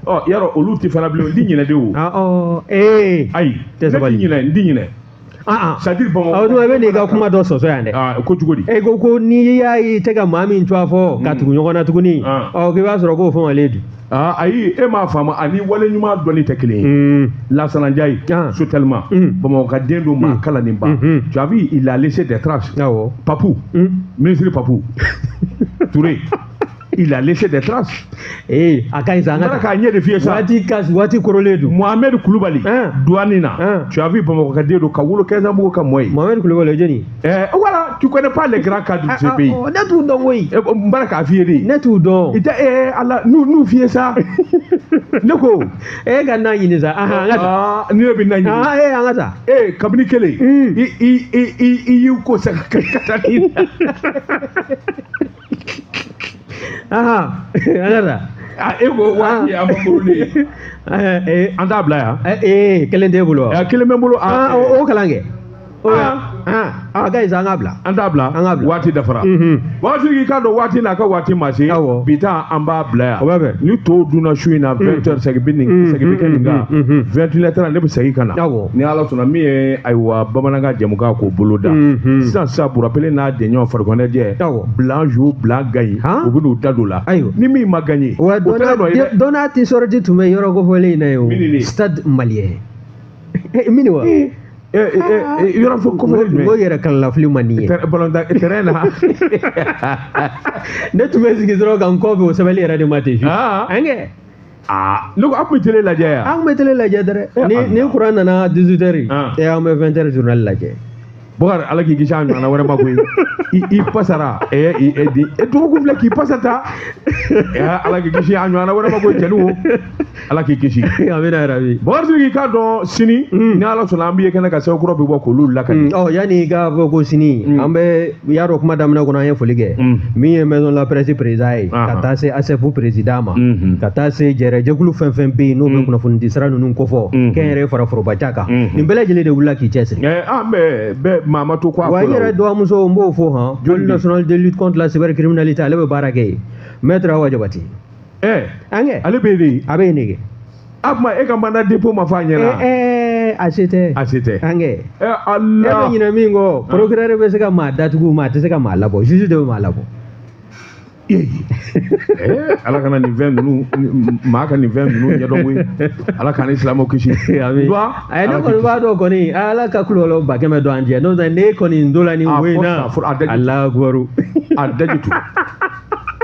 A: ɔ yarɔ olu tɛ fana bilen, n ti ɲinɛ de o. Ayi, ne ti ɲinɛ, n ti ɲinɛ. C'est à dire Bamakɔ.
B: Awɔ, i bɛ n'i ka kuma dɔ sɔsɔ yan dɛ.
A: Ko cogo di?
B: E ko ko n'i y'a ye i tɛ ka maa min tɔgɔ fɔ ka tugu ɲɔgɔn na tuguni, ɔ k'i b'a sɔrɔ k'o fɛn ale dun.
A: Ayi, e m'a faamu, ani wale ɲuman dɔnni tɛ kelen ye. Lasana Njayi, Sotelma, Bamakɔ ka den don maa kalannen ba. Tu as vu, il a laissé des traces.
B: Awɔ.
A: Papou, ministre Papou Touré, il a laissé des traces.
B: Eh, a ka ɲi sa, an ka
A: taa. K'a ɲɛ de f'i ye sa.
B: Waati ka waati korolen don.
A: Mohamed Kulubali, douane na. Tu as vu, Bamakɔ ka den don ka wolo 15 ans ka mɔ ye.
B: Mohamed Kulubali, jɔnni?
A: Voilà, tu connais pas les grands cadres de ce pays.
B: Ne t'u dɔn koyi.
A: N b'a k'a f'i ye de.
B: Ne t'u dɔn.
A: I tɛ Ala n'u f'i ye sa. Ne ko.
B: E ka na ɲini sa. An ka taa.
A: Ni ne bɛ na ɲini.
B: An ka taa.
A: Kabini kelen. I y'i ko sa ka taa ni.
B: An ka taa.
A: E ko waati a ma bolo de. An t'a bila yan.
B: Kelen t'e bolo wa?
A: Kelen bɛ n bolo.
B: O kalan kɛ. A ka ɲi sa, an k'a bila.
A: An t'a bila.
B: An k'a bila.
A: Waati dafara. Waati k'i k'a dɔn waati n'a ka waati ma se. Bi ta an b'a bila yan.
B: O bɛ bɛn.
A: Ni tɔw dunna su in na 20 heures segin bɛ nin segin bɛ kɛ nin kan. 21 heures ne bɛ segin ka na. Ni Ala sɔnna min ye ayiwa bamanankan jɛmukan k'o bolo da. Sisan sisan Burapele n'a jɛɲɔgɔn farikɔnɛjɛ. Blanc joue blanc gagne. U bɛ n'u da don la. Ni min ma gagné.
B: O tɛ dɔn ye dɛ. Dɔnna tɛ sɔrɔti tun bɛ yɔrɔ kofɔlen in na yen o. Stade Malien. Min wa?
A: Yɔrɔ fɔ kɔfɛ jumɛn?
B: N ko yɛrɛ kalalafili man di n ye.
A: Balontan terrain na.
B: Ne tun bɛ sigi dɔrɔn ka n kɔ bɛn o sɛbɛnni yɛrɛ de ma ten. An kɛ.
A: Ne ko aw tun bɛ télé lajɛ yan.
B: An tun bɛ télé lajɛ dɛ. Ni kuran nana 18 heures, an bɛ 20 heures journal lajɛ.
A: Bokari, Ala k'i kisi a ɲɔgɔnna wɛrɛ ma koyi. I pasara ɛ i di e dɔgɔkun filɛ k'i pasa ta. Ala k'i kisi a ɲɔgɔnna wɛrɛ ma ko cɛni o. Ala k'i kisi.
B: Amina yarabi.
A: Bakari Sidiki, k'a dɔn sini ni Ala sɔnna, an b'i ye kɛnɛ ka sɛbɛn kura bɛ bɔ k'olu lakali.
B: Ɔ, yanni i k'a fɔ ko sini, an bɛ y'a dɔn, kuma daminɛ kɔnɔ an ye foli kɛ min ye Maison de la Presse président ye, ka taa se ASEP président ma, ka taa se jɛrɛjɛkulu fɛn fɛn bɛ yen n'o bɛ kunnafoni di sira ninnu kofɔ, kɛnyɛrɛye fara forobaca kan, nin bɛɛ lajɛlen de wulila k'i cɛsiri.
A: An bɛɛ maa ma to ko a
B: ko la. Wa n yɛrɛ dɔgɔmuso, n b'o fɔ han, Pôle national de lutte contre la cybercriminalité, ale bɛ baara kɛ yen, Maître Awa Jabate. An kɛ.
A: Ale bɛ yen de.
B: A bɛ yen de kɛ.
A: A kuma e ka mandat dépôt ma fɔ a ɲɛna.
B: A se tɛ.
A: A se tɛ.
B: An kɛ.
A: Ala.
B: E bɛ ɲinɛ min kɔ, procureur bɛ se ka maa datugu, maa tɛ se ka maa labɔ, juge de bɛ maa labɔ.
A: Ala kana nin fɛn ninnu, maa ka nin fɛn ninnu ɲɛdɔn koyi. Ala k'an ni silamɛw kisi.
B: Amin. Ne kɔni b'a dɔn kɔni, Ala ka kulɔlɔ 100 000 don an jɛ, n'o tɛ ne kɔni dola nin wo in na. Alahu akibaru.
A: A daji tu,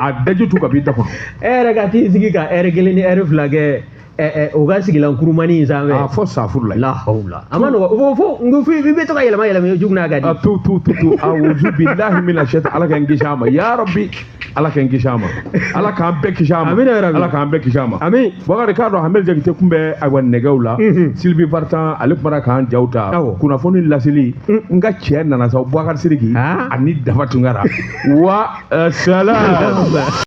A: a daji tu ka b'i da kɔnɔ.
B: E yɛrɛ ka t'i sigi ka ɛri 1 ni ɛri 2 kɛ o ka sigilan kurumani in sanfɛ.
A: A fɔ safuru la.
B: La hawla. A ma nɔgɔ. O fo n ko fo i bɛ to ka yɛlɛma yɛlɛma jugu n'a ka di.
A: A tu tu tu tu, awuzu bilahi mina shaitan. Ala k'an kisi a ma ya Rabbi. Ala k'an kisi a ma. Ala k'an bɛɛ kisi a ma.
B: Amina ya Rabbi.
A: Ala k'an bɛɛ kisi a ma.
B: Amin.
A: Bakari, k'a dɔn Hamel Jakite kun bɛ ayiwa nɛgɛw la. Sylvie Vartan, ale kumara k'an jaw ta. Kunnafoni laseli. N ka cɛ nana sa, Bakari Sidiki ani Dafa Tunkara. Wa salam.